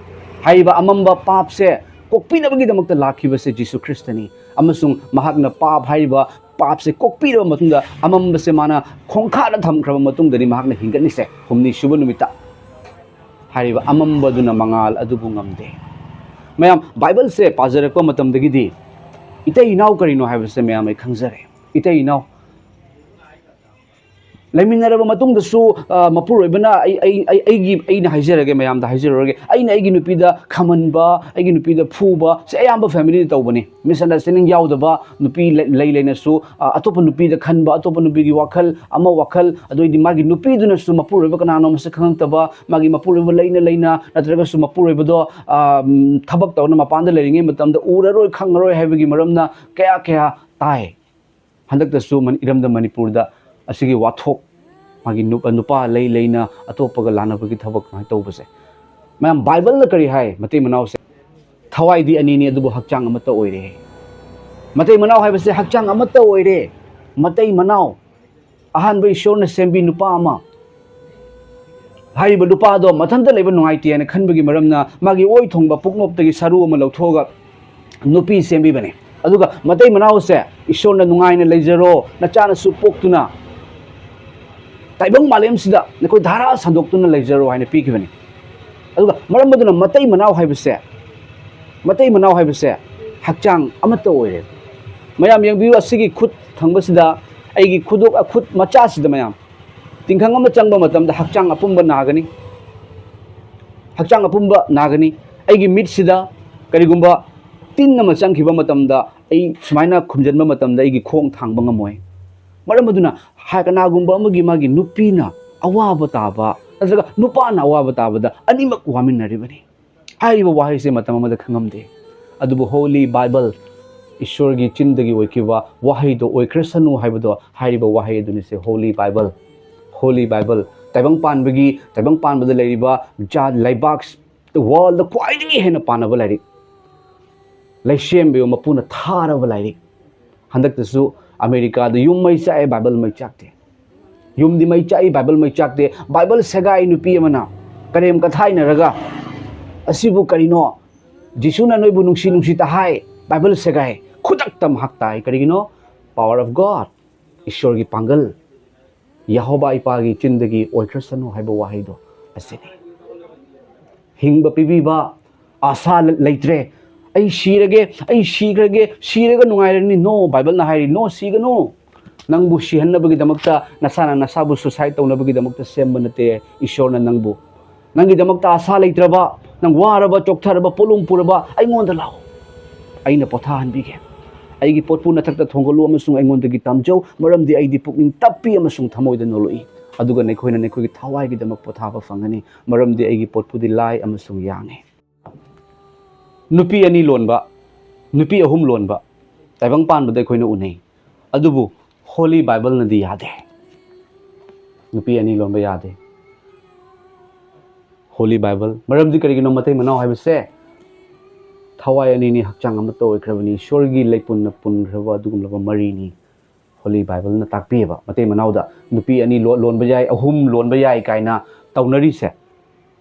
ꯍꯥꯏꯔꯤꯕ ꯑꯃꯝꯕ ꯄꯥꯞꯁꯦ ꯀꯣꯛꯄꯤꯅꯕꯒꯤꯗꯃꯛꯇ ꯂꯥꯛꯈꯤꯕꯁꯦ ꯖꯤꯁꯨ ꯈ꯭ꯔꯤꯁꯇꯅꯤ, ꯑꯃꯁꯨꯡ ꯃꯍꯥꯛꯅ ꯄꯥꯞ ꯍꯥꯏꯔꯤꯕ ꯄꯥꯞꯁꯦ ꯀꯣꯛꯄꯤꯔꯕ ꯃꯇꯨꯡꯗ ꯑꯃꯝꯕꯁꯦ ꯃꯥꯅ ꯈꯣꯡꯈꯥꯗ ꯊꯝꯈ꯭ꯔꯕ ꯃꯇꯨꯡꯗꯅꯤ ꯃꯍꯥꯛꯅ ꯍꯤꯡꯒꯠꯂꯤꯁꯦ, ꯍꯨꯝꯅꯤ ꯁꯨꯕ ꯅꯨꯃꯤꯠꯇ꯫ ꯍꯥꯏꯔꯤꯕ ꯑꯃꯝꯕꯗꯨꯅ ꯃꯉꯥꯜ ꯑꯗꯨꯕꯨ ꯉꯝꯗꯦ꯫ ꯃꯌꯥꯝ, ꯕꯥꯏꯕꯜꯁꯦ ꯄꯥꯖꯔꯛꯄ ꯃꯇꯝꯗꯒꯤꯗꯤ ꯏꯇꯩ ꯏꯅꯥꯎ ꯀꯔꯤꯅꯣ ꯍꯥꯏꯕꯁꯦ ꯃꯌꯥꯝ ꯑꯩ ꯈꯪꯖꯔꯦ꯫ ꯏꯇꯩ ꯏꯅꯥꯎ ꯂꯩꯃꯤꯟꯅꯔꯕ ꯃꯇꯨꯡꯗꯁꯨ, ꯑ, ꯃꯄꯨꯔꯣꯏꯕꯅ ꯑꯩ, ꯑꯩ, ꯑꯩ, ꯑꯩꯒꯤ, ꯑꯩꯅ ꯍꯥꯏꯖꯔꯒꯦ, ꯃꯌꯥꯝꯗ ꯍꯥꯏꯖꯔꯨꯔꯒꯦ, ꯑꯩꯅ ꯑꯩꯒꯤ ꯅꯨꯄꯤꯗ ꯈꯝꯍꯟꯕ, ꯑꯩꯒꯤ ꯅꯨꯄꯤꯗ ꯐꯨꯕ, ꯁꯤ ꯑꯌꯥꯝꯕ ꯐꯦꯃꯤꯂꯤꯗ ꯇꯧꯕꯅꯤ꯫ Misunderstanding ꯌꯥꯎꯗꯕ, ꯅꯨꯄꯤ ꯂꯩ, ꯂꯩ ꯂꯩꯅꯁꯨ, ꯑ, ꯑꯇꯣꯞꯄ ꯅꯨꯄꯤꯗ ꯈꯟꯕ, ꯑꯇꯣꯞꯄ ꯅꯨꯄꯤꯒꯤ ꯋꯥꯈꯜ, ꯑꯃ ꯋꯥꯈꯜ, ꯑꯗꯨ ꯑꯣꯏꯗꯤ ꯃꯥꯒꯤ ꯅꯨꯄꯤꯗꯨꯅꯁꯨ ꯃꯄꯨꯔꯣꯏꯕ ꯀꯅꯥꯅꯣ ꯃꯁꯛ ꯈꯪꯉꯛꯇꯕ, ꯃꯥꯒꯤ ꯃꯄꯨꯔꯣꯏꯕ ꯂꯩꯅ ꯂꯩꯅ, ꯅꯠꯇ꯭ꯔꯒꯁꯨ ꯃꯄꯨꯔꯣꯏꯕꯗꯣ, ꯑ, ꯎꯝ, ꯊꯕꯛ ꯇꯧꯅ ꯃꯄꯥꯟꯗ ꯂꯩꯔꯤꯉꯩ ꯃꯇꯝꯗ ꯎꯔꯔꯣꯏ, ꯈꯪꯉꯔꯣꯏ ꯍꯥꯏꯕꯒꯤ ꯃꯔꯝꯅ ꯀꯌꯥ ꯀꯌꯥ ꯇꯥꯏ꯫ ꯍꯟꯗꯛꯇꯁꯨ ꯃꯅꯤ-, ꯏꯔꯝꯗꯝ ꯃꯅꯤꯄꯨꯔꯗ ꯑꯁꯤꯒꯤ ꯋꯥꯊꯣꯛ, ꯃꯥꯒꯤ ꯅꯨ-, ꯅꯨꯄꯥ ꯂꯩ ꯂꯩꯅ ꯑꯇꯣꯞꯄꯒ ꯂꯥꯟꯅꯕꯒꯤ ꯊꯕꯛ ꯀꯃꯥꯏꯅ ꯇꯧꯕꯁꯦ, ꯃꯌꯥꯝ, ꯕꯥꯏꯕꯜꯅ ꯀꯔꯤ ꯍꯥꯏ? ꯃꯇꯩ ꯃꯅꯥꯎꯁꯦ, "ꯊꯋꯥꯏꯗꯤ ꯑꯅꯤꯅꯤ, ꯑꯗꯨꯕꯨ ꯍꯛꯆꯥꯡ ꯑꯃꯠꯇ ꯑꯣꯏꯔꯦ"꯫ ꯃꯇꯩ ꯃꯅꯥꯎ ꯍꯥꯏꯕꯁꯦ ꯍꯛꯆꯥꯡ ꯑꯃꯠꯇ ꯑꯣꯏꯔꯦ꯫ ꯃꯇꯩ ꯃꯅꯥꯎ, ꯑꯍꯥꯟꯕ ꯏꯁꯣꯔꯅ ꯁꯦꯝꯕꯤ ꯅꯨꯄꯥ ꯑꯃ, ꯍꯥꯏꯔꯤꯕ ꯅꯨꯄꯥꯗꯣ ꯃꯊꯟꯇ ꯂꯩꯕ ꯅꯨꯡꯉꯥꯏꯇꯦ ꯍꯥꯏꯅ ꯈꯟꯕꯒꯤ ꯃꯔꯝꯅ ꯃꯥꯒꯤ ꯑꯣꯏ ꯊꯣꯡꯕ ꯄꯨꯛꯅꯣꯞꯇꯒꯤ ꯁꯔꯨ ꯑꯃ ꯂꯧꯊꯣꯛꯑꯒ ꯅꯨꯄꯤ ꯁꯦꯝꯕꯤꯕꯅꯤ꯫ ꯑꯗꯨꯒ ꯃꯇꯩ ꯃꯅꯥꯎꯁꯦ, "ꯏꯁꯣꯔꯅ ꯅꯨꯡꯉꯥꯏꯅ ꯂꯩꯖꯔꯣ, ꯅꯆꯥꯅꯁꯨ ꯄꯣꯛꯇꯨꯅ ꯇꯥꯏꯕꯪ ꯃꯥꯂꯦꯝꯁꯤꯗ ꯅꯈꯣꯏ ꯙꯥꯔꯥ ꯁꯟꯗꯣꯛꯇꯨꯅ ꯂꯩꯖꯔꯣ" ꯍꯥꯏꯅ ꯄꯤꯈꯤꯕꯅꯤ꯫ ꯑꯗꯨꯒ ꯃꯔꯝ ꯑꯗꯨꯅ ꯃꯇꯩ ꯃꯅꯥꯎ ꯍꯥꯏꯕꯁꯦ, ꯃꯇꯩ ꯃꯅꯥꯎ ꯍꯥꯏꯕꯁꯦ ꯍꯛꯆꯥꯡ ꯑꯃꯠꯇ ꯑꯣꯏꯔꯦ꯫ ꯃꯌꯥꯝ ꯌꯦꯡꯕꯤꯌꯨ, ꯑꯁꯤꯒꯤ ꯈꯨꯠ ꯊꯪꯕꯁꯤꯗ, ꯑꯩꯒꯤ ꯈꯨꯗꯣꯛ, ꯈꯨꯠ ꯃꯆꯥꯁꯤꯗ ꯃꯌꯥꯝ, ꯇꯤꯡꯈꯪ ꯑꯃ ꯆꯪꯕ ꯃꯇꯝꯗ ꯍꯛꯆꯥꯡ ꯑꯄꯨꯝꯕ ꯅꯥꯒꯅꯤ, ꯍꯛꯆꯥꯡ ꯑꯄꯨꯝꯕ ꯅꯥꯒꯅꯤ꯫ ꯑꯩꯒꯤ ꯃꯤꯠꯁꯤꯗ ꯀꯔꯤꯒꯨꯝꯕ ꯇꯤꯟ ꯑꯃ ꯆꯪꯈꯤꯕ ꯃꯇꯝꯗ, ꯑꯩ ꯁꯨꯃꯥꯏꯅ ꯈꯨꯝꯖꯤꯟꯕ ꯃꯇꯝꯗ ꯑꯩꯒꯤ ꯈꯣꯡ ꯊꯥꯡꯕ ꯉꯝꯃꯣꯏ꯫ ꯃꯔꯝ ꯑꯗꯨꯅ ꯍꯥꯏ-, ꯀꯅꯥꯒꯨꯝꯕ ꯑꯃꯒꯤ, ꯃꯥꯒꯤ ꯅꯨꯄꯤꯅ ꯑꯋꯥꯕ ꯇꯥꯕ ꯅꯠꯇ꯭ꯔꯒ ꯅꯨꯄꯥꯅ ꯑꯋꯥꯕ ꯇꯥꯕꯗ ꯑꯅꯤꯃꯛ ꯋꯥꯃꯤꯟꯅꯔꯤꯕꯅꯤ꯫ ꯍꯥꯏꯔꯤꯕ ꯋꯥꯍꯩꯁꯦ ꯃꯇꯝ ꯑꯃꯗ ꯈꯪꯉꯝꯗꯦ, ꯑꯗꯨꯕꯨ Holy Bible, ꯏꯁꯣꯔꯒꯤ ꯆꯤꯟꯗꯒꯤ ꯑꯣꯏꯈꯤꯕ ꯋꯥꯍꯩꯗꯣ ꯑꯣꯏꯈ꯭ꯔꯁꯅꯨ ꯍꯥꯏꯕꯗꯣ, ꯍꯥꯏꯔꯤꯕ ꯋꯥꯍꯩ ꯑꯗꯨꯅꯤꯁꯦ Holy Bible꯫ Holy Bible, ꯇꯥꯏꯕꯪ ꯄꯥꯟꯕꯒꯤ, ꯇꯥꯏꯕꯪ ꯄꯥꯟꯕꯗ ꯂꯩꯔꯤꯕ ꯖꯥꯠ, ꯂꯩꯕꯥꯛ, worldꯗ ꯈ꯭ꯋꯥꯏꯗꯒꯤ ꯍꯦꯟꯅ ꯄꯥꯅꯕ ꯂꯥꯏꯔꯤꯛ, ꯂꯩꯁꯦꯝꯕꯤꯌꯣ ꯃꯄꯨꯅ ꯊꯥꯔꯕ ꯂꯥꯏꯔꯤꯛ꯫ ꯍꯟꯗꯛꯇꯁꯨ ꯑꯃꯦꯔꯤꯀꯥꯗ ꯌꯨꯝ ꯃꯩ ꯆꯥꯛꯑꯦ, ꯕꯥꯏꯕꯜ ꯃꯩ ꯆꯥꯛꯇꯦ꯫ ꯌꯨꯝꯗꯤ ꯃꯩ ꯆꯥꯛꯏ, ꯕꯥꯏꯕꯜ ꯃꯩ ꯆꯥꯛꯇꯦ꯫ ꯕꯥꯏꯕꯜ ꯁꯦꯒꯥꯏ ꯅꯨꯄꯤ ꯑꯃꯅ ꯀꯔꯦꯝ ꯀꯊꯥꯏꯅꯔꯒ, "ꯑꯁꯤꯕꯨ ꯀꯔꯤꯅꯣ? ꯖꯤꯁꯨꯅ ꯅꯣꯏꯕꯨ ꯅꯨꯡꯁꯤ ꯅꯨꯡꯁꯤ ꯇ ꯍꯥꯏ, ꯕꯥꯏꯕꯜ ꯁꯦꯒꯥꯏ꯫" ꯈꯨꯗꯛꯇ ꯃꯍꯥꯛ ꯇꯥꯏ꯫ ꯀꯔꯤꯒꯤꯅꯣ? Power of God, ꯏꯁꯣꯔꯒꯤ ꯄꯥꯡꯒꯜ꯫ ꯌꯦꯍꯣꯕꯥ ꯏꯄꯥꯒꯤ ꯆꯤꯟꯗꯒꯤ ꯑꯣꯏꯈ꯭ꯔꯁꯅꯨ ꯍꯥꯏꯕ ꯋꯥꯍꯩꯗꯣ ꯑꯁꯤꯅꯤ꯫ ꯍꯤꯡꯕ ꯄꯤꯕꯤꯕ, ꯑꯥꯁꯥ ꯂ-, ꯂꯩꯇ꯭ꯔꯦ꯫ "ꯑꯩ ꯁꯤꯔꯒꯦ, ꯑꯩ ꯁꯤꯈ꯭ꯔꯒꯦ, ꯁꯤꯔꯒ ꯅꯨꯡꯉꯥꯏꯔꯅꯤ꯫" No, ꯕꯥꯏꯕꯜꯅ ꯍꯥꯏꯔꯤ, "No, ꯁꯤꯒꯅꯨ꯫ ꯅꯪꯕꯨ ꯁꯤꯍꯟꯅꯕꯒꯤꯗꯃꯛꯇ, ꯅꯁꯥꯅ ꯅꯁꯥꯕꯨ suicide ꯇꯧꯅꯕꯒꯤꯗꯃꯛꯇ ꯁꯦꯝꯕ ꯅꯠꯇꯦ ꯏꯁꯣꯔꯅ ꯅꯪꯕꯨ꯫ ꯅꯪꯒꯤꯗꯃꯛꯇ ꯑꯥꯁꯥ ꯂꯩꯇ꯭ꯔꯕ, ꯅꯪ ꯋꯥꯔꯕ, ꯆꯣꯛꯊꯔꯕ, ꯄꯣꯠꯂꯨꯝ ꯄꯨꯔꯕ, ꯑꯩꯉꯣꯟꯗ ꯂꯥꯛꯑꯣ꯫ ꯑꯩꯅ ꯄꯣꯊꯥꯍꯟꯕꯤꯒꯦ꯫ ꯑꯩꯒꯤ ꯄꯣꯠꯄꯨ ꯅꯊꯛꯇ ꯊꯣꯡꯒꯠꯂꯨ ꯑꯃꯁꯨꯡ ꯑꯩꯉꯣꯟꯗꯒꯤ ꯇꯝꯖꯧ, ꯃꯔꯝꯗꯤ ꯑꯩꯗꯤ ꯄꯨꯛꯅꯤꯡ ꯇꯞꯄꯤ ꯑꯃꯁꯨꯡ ꯊꯃꯣꯏꯗ ꯅꯣꯂꯛꯏ꯫ ꯑꯗꯨꯒ ꯅꯈꯣꯏꯅ ꯅꯈꯣꯏꯒꯤ ꯊꯋꯥꯏꯒꯤꯗꯃꯛ ꯄꯣꯊꯥꯕ ꯐꯪꯒꯅꯤ, ꯃꯔꯝꯗꯤ ꯑꯩꯒꯤ ꯄꯣꯠꯄꯨꯗꯤ ꯂꯥꯏ ꯑꯃꯁꯨꯡ ꯌꯥꯡꯉꯤ꯫" ꯅꯨꯄꯤ ꯑꯅꯤ ꯂꯣꯟꯕ, ꯅꯨꯄꯤ ꯑꯍꯨꯝ ꯂꯣꯟꯕ ꯇꯥꯏꯕꯪ ꯄꯥꯟꯕꯗ ꯑꯩꯈꯣꯏꯅ ꯎꯅꯩ꯫ ꯑꯗꯨꯕꯨ Holy Bibleꯅꯗꯤ ꯌꯥꯗꯦ꯫ ꯅꯨꯄꯤ ꯑꯅꯤ ꯂꯣꯟꯕ ꯌꯥꯗꯦ꯫ Holy Bible꯫ ꯃꯔꯝꯗꯤ ꯀꯔꯤꯒꯤꯅꯣ? ꯃꯇꯩ ꯃꯅꯥꯎ ꯍꯥꯏꯕꯁꯦ ꯊꯋꯥꯏ ꯑꯅꯤꯅꯤ, ꯍꯛꯆꯥꯡ ꯑꯃꯠꯇ ꯑꯣꯏꯈ꯭ꯔꯕꯅꯤ꯫ ꯏꯁꯣꯔꯒꯤ ꯂꯩꯄꯨꯟꯅ ꯄꯨꯟꯈ꯭ꯔꯕ ꯑꯗꯨꯒꯨꯝꯂꯕ ꯃꯔꯤꯅꯤ꯫ Holy Bibleꯅ ꯇꯥꯛꯄꯤꯑꯕ꯫ ꯃꯇꯩ ꯃꯅꯥꯎꯗ ꯅꯨꯄꯤ ꯑꯅꯤ ꯂꯣ-, ꯂꯣꯟꯕ ꯌꯥꯏ, ꯑꯍꯨꯝ ꯂꯣꯟꯕ ꯌꯥꯏ ꯀꯥꯏꯅ ꯇꯧꯅꯔꯤꯁꯦ,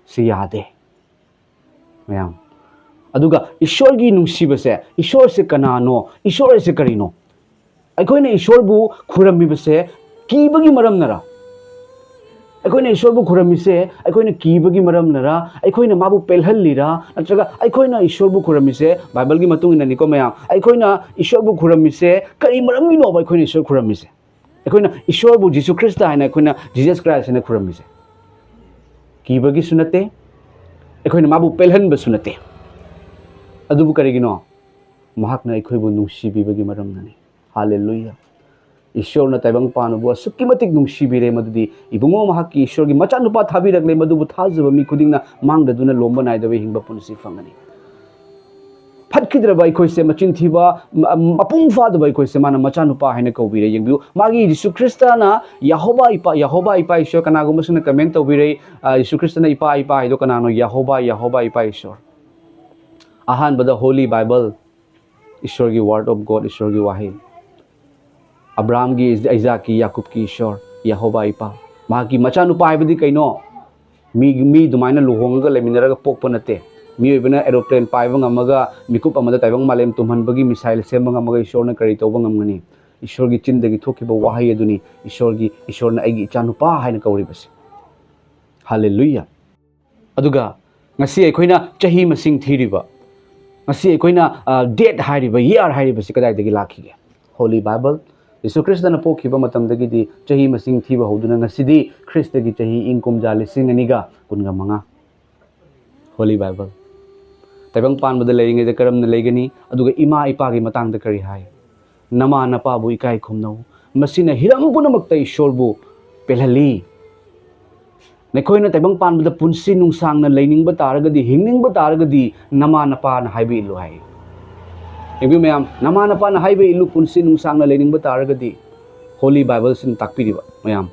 ꯁꯤ ꯌꯥꯗꯦ꯫ ꯃꯌꯥꯝ꯫ ꯑꯗꯨꯒ ꯏꯁꯣꯔꯒꯤ ꯅꯨꯡꯁꯤꯕꯁꯦ, ꯏꯁꯣꯔꯁꯦ ꯀꯅꯥꯅꯣ? ꯏꯁꯣꯔ ꯍꯥꯏꯁꯦ ꯀꯔꯤꯅꯣ? ꯑꯩꯈꯣꯏꯅ ꯏꯁꯣꯔꯕꯨ ꯈꯨꯔꯝꯃꯤꯕꯁꯦ ꯀꯤꯕꯒꯤ ꯃꯔꯝꯅꯔ? ꯑꯩꯈꯣꯏꯅ ꯏꯁꯣꯔꯕꯨ ꯈꯨꯔꯝꯃꯤꯁꯦ ꯑꯩꯈꯣꯏꯅ ꯀꯤꯕꯒꯤ ꯃꯔꯝꯅꯔ, ꯑꯩꯈꯣꯏꯅ ꯃꯥꯕꯨ ꯄꯦꯜꯍꯜꯂꯤꯔ, ꯅꯠꯇ꯭ꯔꯒ ꯑꯩꯈꯣꯏꯅ ꯏꯁꯣꯔꯕꯨ ꯈꯨꯔꯝꯃꯤꯁꯦ, ꯕꯥꯏꯕꯜꯒꯤ ꯃꯇꯨꯡ ꯏꯟꯅꯅꯤꯀꯣ ꯃꯌꯥꯝ, ꯑꯩꯈꯣꯏꯅ ꯏꯁꯣꯔꯕꯨ ꯈꯨꯔꯝꯃꯤꯁꯦ ꯀꯔꯤ ꯃꯔꯝꯒꯤꯅꯣꯕ? ꯑꯩꯈꯣꯏꯅ ꯏꯁꯣꯔ ꯈꯨꯔꯝꯃꯤꯁꯦ, ꯑꯩꯈꯣꯏꯅ ꯏꯁꯣꯔꯕꯨ ꯖꯤꯁꯨ ꯈ꯭ꯔꯤꯁꯇ ꯍꯥꯏꯅ ꯑꯩꯈꯣꯏꯅ Jesus Christ ꯍꯥꯏꯅ ꯈꯨꯔꯝꯃꯤꯁꯦ ꯀꯤꯕꯒꯤꯁꯨ ꯅꯠꯇꯦ, ꯑꯩꯈꯣꯏꯅ ꯃꯥꯕꯨ ꯄꯦꯜꯍꯟꯕꯁꯨ ꯅꯠꯇꯦ꯫ ꯑꯗꯨꯕꯨ ꯀꯔꯤꯒꯤꯅꯣ? ꯃꯍꯥꯛꯅ ꯑꯩꯈꯣꯏꯕꯨ ꯅꯨꯡꯁꯤꯕꯤꯕꯒꯤ ꯃꯔꯝꯅꯅꯤ꯫ ꯍꯥꯂꯦꯂꯨꯌꯥ! ꯏꯁꯣꯔꯅ ꯇꯥꯏꯕꯪ ꯄꯥꯟꯕꯕꯨ ꯑꯁꯨꯛꯀꯤ ꯃꯇꯤꯛ ꯅꯨꯡꯁꯤꯕꯤꯔꯦ, ꯃꯗꯨꯗꯤ ꯏꯕꯨꯡꯉꯣ, ꯃꯍꯥꯛꯀꯤ ꯏꯁꯣꯔꯒꯤ ꯃꯆꯥꯅꯨꯄꯥ ꯊꯥꯕꯤꯔꯛꯂꯦ, ꯃꯗꯨꯕꯨ ꯊꯥꯖꯕ ꯃꯤ ꯈꯨꯗꯤꯡꯅ ꯃꯥꯡꯗꯗꯨꯅ ꯂꯣꯝꯕ ꯅꯥꯏꯗꯕ ꯍꯤꯡꯕ ꯄꯨꯟꯁꯤ ꯐꯪꯒꯅꯤ꯫ ꯐꯠꯈꯤꯗ꯭ꯔꯕ ꯑꯩꯈꯣꯏꯁꯦ, ꯃꯆꯤꯟ ꯊꯤꯕ, ꯃ-, ꯃꯄꯨꯡ ꯐꯥꯗꯕ ꯑꯩꯈꯣꯏꯁꯦ ꯃꯥꯅ ꯃꯆꯥꯅꯨꯄꯥ ꯍꯥꯏꯅ ꯀꯧꯕꯤꯔꯦ꯫ ꯌꯦꯡꯕꯤꯌꯨ, ꯃꯥꯒꯤ ꯖꯤꯁꯨ ꯈ꯭ꯔꯤꯁꯇꯅ ꯌꯦꯍꯣꯕꯥ ꯏꯄꯥ, ꯌꯦꯍꯣꯕꯥ ꯏꯄꯥ ꯏꯁꯣꯔ, ꯀꯅꯥꯒꯨꯝꯕꯁꯤꯡꯅ comment ꯇꯧꯕꯤꯔꯦ, ꯑ, ꯖꯤꯁꯨ ꯈ꯭ꯔꯤꯁꯇꯅ ꯏꯄꯥ, ꯏꯄꯥ ꯍꯥꯏꯗꯣ ꯀꯅꯥꯅꯣ? ꯌꯦꯍꯣꯕꯥ, ꯌꯦꯍꯣꯕꯥ ꯏꯄꯥ ꯏꯁꯣꯔ꯫ ꯑꯍꯥꯟꯕꯗ Holy Bible, ꯏꯁꯣꯔꯒꯤ Word of God, ꯏꯁꯣꯔꯒꯤ ꯋꯥꯍꯩ꯫ ꯑꯕ꯭ꯔꯥꯍꯝꯒꯤ, ꯏꯖꯥꯛꯀꯤ, ꯌꯥꯀꯨꯕꯀꯤ ꯏꯁꯣꯔ, ꯌꯦꯍꯣꯕꯥ ꯏꯄꯥ꯫ ꯃꯍꯥꯛꯀꯤ ꯃꯆꯥꯅꯨꯄꯥ ꯍꯥꯏꯕꯗꯤ ꯀꯩꯅꯣ? ꯃꯤ, ꯃꯤ ꯑꯗꯨꯃꯥꯏꯅ ꯂꯨꯍꯣꯡꯉꯒ ꯂꯩꯃꯤꯟꯅꯔꯒ ꯄꯣꯛꯄ ꯅꯠꯇꯦ꯫ ꯃꯤꯑꯣꯏꯕꯅ aeroplane ꯄꯥꯏꯕ ꯉꯝꯃꯒ, ꯃꯤꯀꯨꯞ ꯑꯃꯗ ꯇꯥꯏꯕꯪ ꯃꯥꯂꯦꯝ ꯇꯨꯝꯍꯟꯕꯒꯤ missile ꯁꯦꯝꯕ ꯉꯝꯃꯒ, ꯏꯁꯣꯔꯅ ꯀꯔꯤ ꯇꯧꯕ ꯉꯝꯒꯅꯤ? ꯏꯁꯣꯔꯒꯤ ꯆꯤꯟꯗꯒꯤ ꯊꯣꯛꯈꯤꯕ ꯋꯥꯍꯩ ꯑꯗꯨꯅꯤ ꯏꯁꯣꯔꯒꯤ, ꯏꯁꯣꯔꯅ "ꯑꯩꯒꯤ ꯏꯆꯥꯅꯨꯄꯥ" ꯍꯥꯏꯅ ꯀꯧꯔꯤꯕꯁꯦ꯫ ꯍꯥꯂꯦꯂꯨꯌꯥ! ꯑꯗꯨꯒ ꯉꯁꯤ ꯑꯩꯈꯣꯏꯅ ꯆꯍꯤ ꯃꯁꯤꯡ ꯊꯤꯔꯤꯕ, ꯉꯁꯤ ꯑꯩꯈꯣꯏꯅ, ꯑ, date ꯍꯥꯏꯔꯤꯕ, year ꯍꯥꯏꯔꯤꯕꯁꯤ ꯀꯗꯥꯏꯗꯒꯤ ꯂꯥꯛꯈꯤꯒꯦ? Holy Bible꯫ ꯌꯤꯁꯨ ꯈ꯭ꯔꯤꯁꯇꯅ ꯄꯣꯛꯈꯤꯕ ꯃꯇꯝꯗꯒꯤꯗꯤ ꯆꯍꯤ ꯃꯁꯤꯡ ꯊꯤꯕ ꯍꯧꯗꯨꯅ ꯉꯁꯤꯗꯤ ꯈ꯭ꯔꯤꯁꯇꯒꯤ ꯆꯍꯤ ꯏꯪ ꯀꯨꯝꯖꯥ ꯂꯤꯁꯤꯡ ꯑꯅꯤꯒ ꯀꯨꯟꯒ ꯃꯉꯥ꯫ Holy Bible꯫ ꯇꯥꯏꯕꯪ ꯄꯥꯟꯕꯗ ꯂꯩꯔꯤꯉꯩꯗ ꯀꯔꯝꯅ ꯂꯩꯒꯅꯤ? ꯑꯗꯨꯒ ꯏꯃꯥ ꯏꯄꯥꯒꯤ ꯃꯇꯥꯡꯗ ꯀꯔꯤ ꯍꯥꯏ? "ꯅꯃꯥ ꯅꯄꯥꯕꯨ ꯏꯀꯥꯏ ꯈꯨꯝꯅꯧ, ꯃꯁꯤꯅ ꯍꯤꯔꯝ ꯄꯨꯝꯅꯃꯛꯇ ꯏꯁꯣꯔꯕꯨ ꯄꯦꯜꯍꯜꯂꯤ"꯫ ꯅꯈꯣꯏꯅ ꯇꯥꯏꯕꯪ ꯄꯥꯟꯕꯗ ꯄꯨꯟꯁꯤ ꯅꯨꯡꯁꯥꯡꯅ ꯂꯩꯅꯤꯡꯕ ꯇꯥꯔꯒꯗꯤ, ꯍꯤꯡꯅꯤꯡꯕ ꯇꯥꯔꯒꯗꯤ, ꯅꯃꯥ ꯅꯄꯥꯅ ꯍꯥꯏꯕ ꯏꯜꯂꯨ ꯍꯥꯏ꯫ ꯌꯦꯡꯕꯤꯌꯨ ꯃꯌꯥꯝ, ꯅꯃꯥ ꯅꯄꯥꯅ ꯍꯥꯏꯕ ꯏꯜꯂꯨ, ꯄꯨꯟꯁꯤ ꯅꯨꯡꯁꯥꯡꯅ ꯂꯩꯅꯤꯡꯕ ꯇꯥꯔꯒꯗꯤ꯫ Holy Bible ꯁꯤꯅ ꯇꯥꯛꯄꯤꯔꯤꯕ ꯃꯌꯥꯝ꯫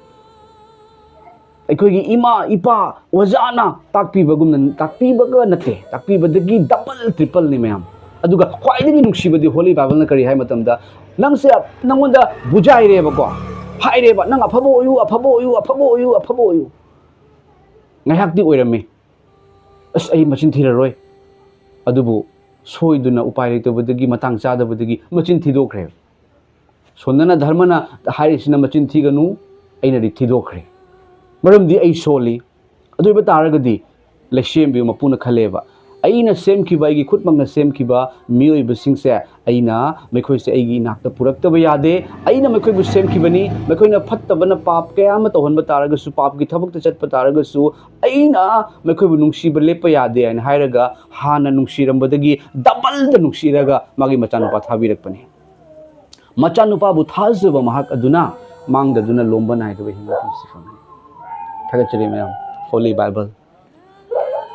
ꯑꯩꯈꯣꯏꯒꯤ ꯏꯃꯥ, ꯏꯄꯥ, ꯑꯣꯖꯥꯅ ꯇꯥꯛꯄꯤꯕꯒꯨꯝꯅ, ꯇꯥꯛꯄꯤꯕꯒ ꯅꯠꯇꯦ, ꯇꯥꯛꯄꯤꯕꯗꯒꯤ double, triple ꯅꯤ ꯃꯌꯥꯝ꯫ ꯑꯗꯨꯒ ꯈ꯭ꯋꯥꯏꯗꯒꯤ ꯅꯨꯡꯁꯤꯕꯗꯤ Holy Bible ꯅ ꯀꯔꯤ ꯍꯥꯏ ꯃꯇꯝꯗ, ꯅꯪꯁꯦ, ꯅꯪꯉꯣꯟꯗ ꯕꯨꯖꯥꯏꯔꯦꯕꯀꯣ, ꯍꯥꯏꯔꯦꯕ, "ꯅꯪ ꯑꯐꯕ ꯑꯣꯏꯌꯨ, ꯑꯐꯕ ꯑꯣꯏꯌꯨ, ꯑꯐꯕ ꯑꯣꯏꯌꯨ, ꯑꯐꯕ ꯑꯣꯏꯌꯨ"꯫ ꯉꯥꯏꯍꯥꯛꯇꯤ ꯑꯣꯏꯔꯝꯃꯤ, "ꯑꯁ, ꯑꯩ ꯃꯆꯤꯟ ꯊꯤꯔꯔꯣꯏ"꯫ ꯑꯗꯨꯕꯨ ꯁꯣꯏꯗꯨꯅ, ꯎꯄꯥꯏ ꯂꯩꯇꯕꯗꯒꯤ, ꯃꯇꯥꯡ ꯆꯥꯗꯕꯗꯒꯤ ꯃꯆꯤꯟ ꯊꯤꯗꯣꯛꯈ꯭ꯔꯦ꯫ ꯁꯣꯟꯗꯅ ꯙꯔꯃꯅ ꯍꯥꯏꯔꯤꯁꯤꯅ, "ꯃꯆꯤꯟ ꯊꯤꯒꯅꯨ", ꯑꯩꯅꯗꯤ ꯊꯤꯗꯣꯛꯈ꯭ꯔꯦ꯫ ꯃꯔꯝꯗꯤ ꯑꯩ ꯁꯣꯜꯂꯤ꯫ ꯑꯗꯨ ꯑꯣꯏꯕ ꯇꯥꯔꯒꯗꯤ ꯂꯩꯁꯦꯝꯕꯤꯌꯨ ꯃꯄꯨꯅ ꯈꯜꯂꯦꯕ꯫ ꯑꯩꯅ ꯁꯦꯝꯈꯤꯕ, ꯑꯩꯒꯤ ꯈꯨꯠꯃꯛꯅ ꯁꯦꯝꯈꯤꯕ ꯃꯤꯑꯣꯏꯕꯁꯤꯡꯁꯦ ꯑꯩꯅ ꯃꯈꯣꯏꯁꯦ ꯑꯩꯒꯤ ꯏꯅꯥꯛꯇ ꯄꯨꯔꯛꯇꯕ ꯌꯥꯗꯦ꯫ ꯑꯩꯅ ꯃꯈꯣꯏꯕꯨ ꯁꯦꯝꯈꯤꯕꯅꯤ꯫ ꯃꯈꯣꯏꯅ ꯐꯠꯇꯕꯅ ꯄꯥꯞ ꯀꯌꯥ ꯑꯃ ꯇꯧꯍꯟꯕ ꯇꯥꯔꯒꯁꯨ, ꯄꯥꯞꯀꯤ ꯊꯕꯛꯇ ꯆꯠꯄ ꯇꯥꯔꯒꯁꯨ, ꯑꯩꯅ ꯃꯈꯣꯏꯕꯨ ꯅꯨꯡꯁꯤꯕ ꯂꯦꯞꯄ ꯌꯥꯗꯦ ꯍꯥꯏꯅ ꯍꯥꯏꯔꯒ ꯍꯥꯟꯅ ꯅꯨꯡꯁꯤꯔꯝꯕꯗꯒꯤ ꯗꯕꯜꯗ ꯅꯨꯡꯁꯤꯔꯒ ꯃꯥꯒꯤ ꯃꯆꯥꯅꯨꯄꯥ ꯊꯥꯕꯤꯔꯛꯄꯅꯤ꯫ ꯃꯆꯥꯅꯨꯄꯥꯕꯨ ꯊꯥꯖꯕ ꯃꯍꯥꯛ ꯑꯗꯨꯅ ꯃꯥꯡꯗꯗꯨꯅ ꯂꯣꯝꯕ ꯅꯥꯏꯗꯕ ꯍꯤꯡꯕ ꯄꯨꯟꯁꯤ ꯐꯪꯒꯅꯤ꯫ ꯊꯥꯒꯠꯆꯔꯤ ꯃꯌꯥꯝ꯫ Holy Bible,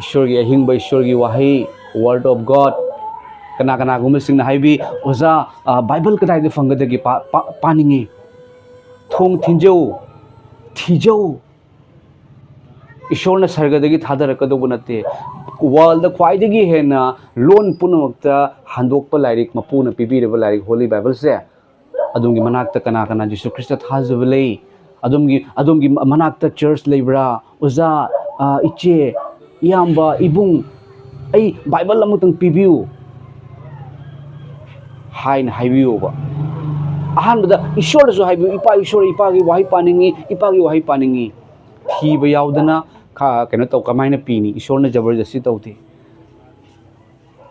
ꯏꯁꯣꯔꯒꯤ ꯑꯍꯤꯡꯕ ꯏꯁꯣꯔꯒꯤ ꯋꯥꯍꯩ, Word of God꯫ ꯀꯅꯥ ꯀꯅꯥꯒꯨꯝꯕꯁꯤꯡꯅ ꯍꯥꯏꯕꯤ, "ꯑꯣꯖꯥ, ꯕꯥꯏꯕꯜ ꯀꯗꯥꯏꯗ ꯐꯪꯒꯗꯒꯦ? ꯄꯥ-, ꯄꯥ-, ꯄꯥꯅꯤꯡꯉꯤ"꯫ ꯊꯣꯡ ꯊꯤꯟꯖꯧ, ꯊꯤꯖꯧ꯫ ꯏꯁꯣꯔꯅ ꯁꯔꯒꯗꯒꯤ ꯊꯥꯗꯔꯛꯀꯗꯧꯕ ꯅꯠꯇꯦ꯫ ꯋꯥꯔꯜꯗ ꯈ꯭ꯋꯥꯏꯗꯒꯤ ꯍꯦꯟꯅ ꯂꯣꯟ ꯄꯨꯝꯅꯃꯛꯇ ꯍꯟꯗꯣꯛꯄ ꯂꯥꯏꯔꯤꯛ, ꯃꯄꯨꯅ ꯄꯤꯕꯤꯔꯕ ꯂꯥꯏꯔꯤꯛ, Holy Bible ꯁꯦ꯫ ꯑꯗꯣꯝꯒꯤ ꯃꯅꯥꯛꯇ ꯀꯅꯥ ꯀꯅꯥ ꯖꯤꯁꯨ ꯈ꯭ꯔꯤꯁꯇ ꯊꯥꯖꯕ ꯂꯩ? ꯑꯗꯣꯝꯒꯤ, ꯑꯗꯣꯝꯒꯤ ꯃꯅꯥꯛꯇ ꯆꯔꯆ ꯂꯩꯕ꯭ꯔꯥ? "ꯑꯣꯖꯥ, ꯑ, ꯏꯆꯦ, ꯏꯌꯥꯝꯕ, ꯏꯕꯨꯡ, ꯑꯩ ꯕꯥꯏꯕꯜ ꯑꯃꯇꯪ ꯄꯤꯕꯤꯌꯨ" ꯍꯥꯏꯅ ꯍꯥꯏꯕꯤꯌꯣꯕ꯫ ꯑꯍꯥꯟꯕꯗ ꯏꯁꯣꯔꯗꯁꯨ ꯍꯥꯏꯕꯤꯌꯨ, "ꯏꯄꯥ ꯏꯁꯣꯔ, ꯏꯄꯥꯒꯤ ꯋꯥꯍꯩ ꯄꯥꯅꯤꯡꯉꯤ, ꯏꯄꯥꯒꯤ ꯋꯥꯍꯩ ꯄꯥꯅꯤꯡꯉꯤ"꯫ ꯊꯤꯕ ꯌꯥꯎꯗꯅ ꯈ-, ꯀꯩꯅꯣ ꯇꯧ, ꯀꯃꯥꯏꯅ ꯄꯤꯅꯤ? ꯏꯁꯣꯔꯅ ꯖꯕꯔꯗꯁꯇꯤ ꯇꯧꯗꯦ꯫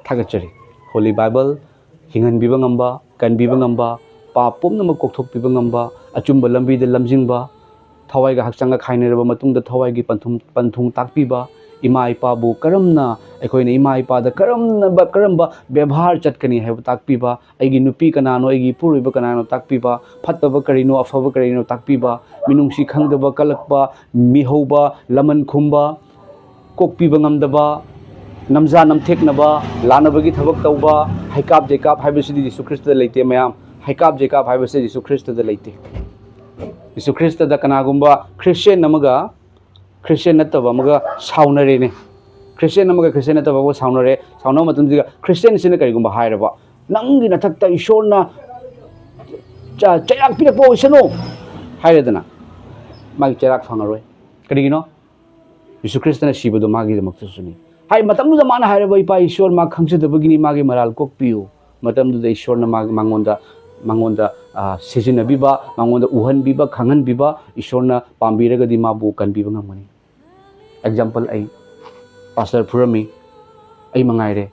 ꯊꯥꯒꯠꯆꯔꯤ꯫ Holy Bible ꯍꯤꯡꯍꯟꯕꯤꯕ ꯉꯝꯕ, ꯀꯟꯕꯤꯕ ꯉꯝꯕ, ꯄꯥꯞ ꯄꯨꯝꯅꯃꯛ ꯀꯣꯛꯊꯣꯛꯄꯤꯕ ꯉꯝꯕ, ꯑꯆꯨꯝꯕ ꯂꯝꯕꯤꯗ ꯂꯝꯖꯤꯡꯕ, ꯊꯋꯥꯏꯒ ꯍꯛꯆꯥꯡꯒ ꯈꯥꯏꯅꯔꯕ ꯃꯇꯨꯡꯗ ꯊꯋꯥꯏꯒꯤ ꯄꯟꯊꯨꯡ, ꯄꯟꯊꯨꯡ ꯇꯥꯛꯄꯤꯕ, ꯏꯃꯥ ꯏꯄꯥꯕꯨ ꯀꯔꯝꯅ, ꯑꯩꯈꯣꯏꯅ ꯏꯃꯥ ꯏꯄꯥꯗ ꯀꯔꯝꯅ, ꯀꯔꯝꯕ ꯕꯦꯕꯥꯔ ꯆꯠꯀꯅꯤ ꯍꯥꯏꯕ ꯇꯥꯛꯄꯤꯕ, ꯑꯩꯒꯤ ꯅꯨꯄꯤ ꯀꯅꯥꯅꯣ, ꯑꯩꯒꯤ ꯏꯄꯨꯔꯣꯏꯕ ꯀꯅꯥꯅꯣ ꯇꯥꯛꯄꯤꯕ, ꯐꯠꯇꯕ ꯀꯔꯤꯅꯣ, ꯑꯐꯕ ꯀꯔꯤꯅꯣ ꯇꯥꯛꯄꯤꯕ, ꯃꯤꯅꯨꯡꯁꯤ ꯈꯪꯗꯕ, ꯀꯜꯂꯛꯄ, ꯃꯤꯍꯧꯕ, ꯂꯃꯟ ꯈꯨꯝꯕ, ꯀꯣꯛꯄꯤꯕ ꯉꯝꯗꯕ, ꯅꯝꯖꯥ ꯅꯝꯊꯦꯛꯅꯕ, ꯂꯥꯟꯅꯕꯒꯤ ꯊꯕꯛ ꯇꯧꯕ, ꯍꯩꯀꯥꯞ ꯖꯩꯀꯥꯞ ꯍꯥꯏꯕꯁꯤꯗꯤ ꯖꯤꯁꯨ ꯈ꯭ꯔꯤꯁꯇꯗ ꯂꯩꯇꯦ ꯃꯌꯥꯝ꯫ ꯍꯩꯀꯥꯞ ꯖꯩꯀꯥꯞ ꯍꯥꯏꯕꯁꯤ ꯖꯤꯁꯨ ꯈ꯭ꯔꯤꯁꯇꯗ ꯂꯩꯇꯦ꯫ ꯖꯤꯁꯨ ꯈ꯭ꯔꯤꯁꯇꯗ ꯀꯅꯥꯒꯨꯝꯕ ꯈ꯭ꯔꯤꯁꯇꯤꯌꯥꯟ ꯑꯃꯒ ꯈ꯭ꯔꯤꯁꯇꯤꯌꯥꯟ ꯅꯠꯇꯕ ꯑꯃꯒ ꯁꯥꯎꯅꯔꯦꯅꯦ꯫ ꯈ꯭ꯔꯤꯁꯇꯤꯌꯥꯟ ꯑꯃꯒ ꯈ꯭ꯔꯤꯁꯇꯤꯌꯥꯟ ꯅꯠꯇꯕ ꯑꯃꯒ ꯁꯥꯎꯅꯔꯦ꯫ ꯁꯥꯎꯅꯕ ꯃꯇꯝꯗ ꯈ꯭ꯔꯤꯁꯇꯤꯌꯥꯟꯁꯤꯅ ꯀꯔꯤꯒꯨꯝꯕ ꯍꯥꯏꯔꯕ, "ꯅꯪꯒꯤ ꯅꯊꯛꯇ ꯏꯁꯣꯔꯅ ꯆ-, ꯆꯩꯔꯥꯛ ꯄꯤꯔꯛꯄ ꯑꯣꯏꯁꯅꯨ" ꯍꯥꯏꯔꯦꯗꯅ, ꯃꯥꯒꯤ ꯆꯩꯔꯥꯛ ꯐꯪꯉꯔꯣꯏ꯫ ꯀꯔꯤꯒꯤꯅꯣ? ꯖꯤꯁꯨ ꯈ꯭ꯔꯤꯁꯇꯅ ꯁꯤꯕꯗꯣ ꯃꯥꯒꯤꯗꯃꯛꯇꯁꯨꯅꯤ꯫ ꯍꯥꯏ ꯃꯇꯝꯗꯨꯗ ꯃꯥꯅ ꯍꯥꯏꯔꯕ, "ꯏꯄꯥ ꯏꯁꯣꯔ, ꯃꯥ ꯈꯪꯖꯗꯕꯒꯤꯅꯤ, ꯃꯥꯒꯤ ꯃꯔꯥꯜ ꯀꯣꯛꯄꯤꯌꯨ"꯫ ꯃꯇꯝꯗꯨꯗ ꯏꯁꯣꯔꯅ ꯃꯥ-, ꯃꯉꯣꯟꯗ, ꯃꯉꯣꯟꯗ, ꯁꯤꯖꯤꯟꯅꯕꯤꯕ, ꯃꯉꯣꯟꯗ ꯎꯍꯟꯕꯤꯕ, ꯈꯪꯍꯟꯕꯤꯕ, ꯏꯁꯣꯔꯅ ꯄꯥꯝꯕꯤꯔꯒꯗꯤ ꯃꯥꯕꯨ ꯀꯟꯕꯤꯕ ꯉꯝꯒꯅꯤ꯫ ꯑꯦꯛꯖꯥꯝꯄꯜ, ꯑꯩ ꯄꯥꯁꯇꯔ ꯐꯨꯔꯝꯃꯤ, ꯑꯩ ꯃꯉꯥꯏꯔꯦ꯫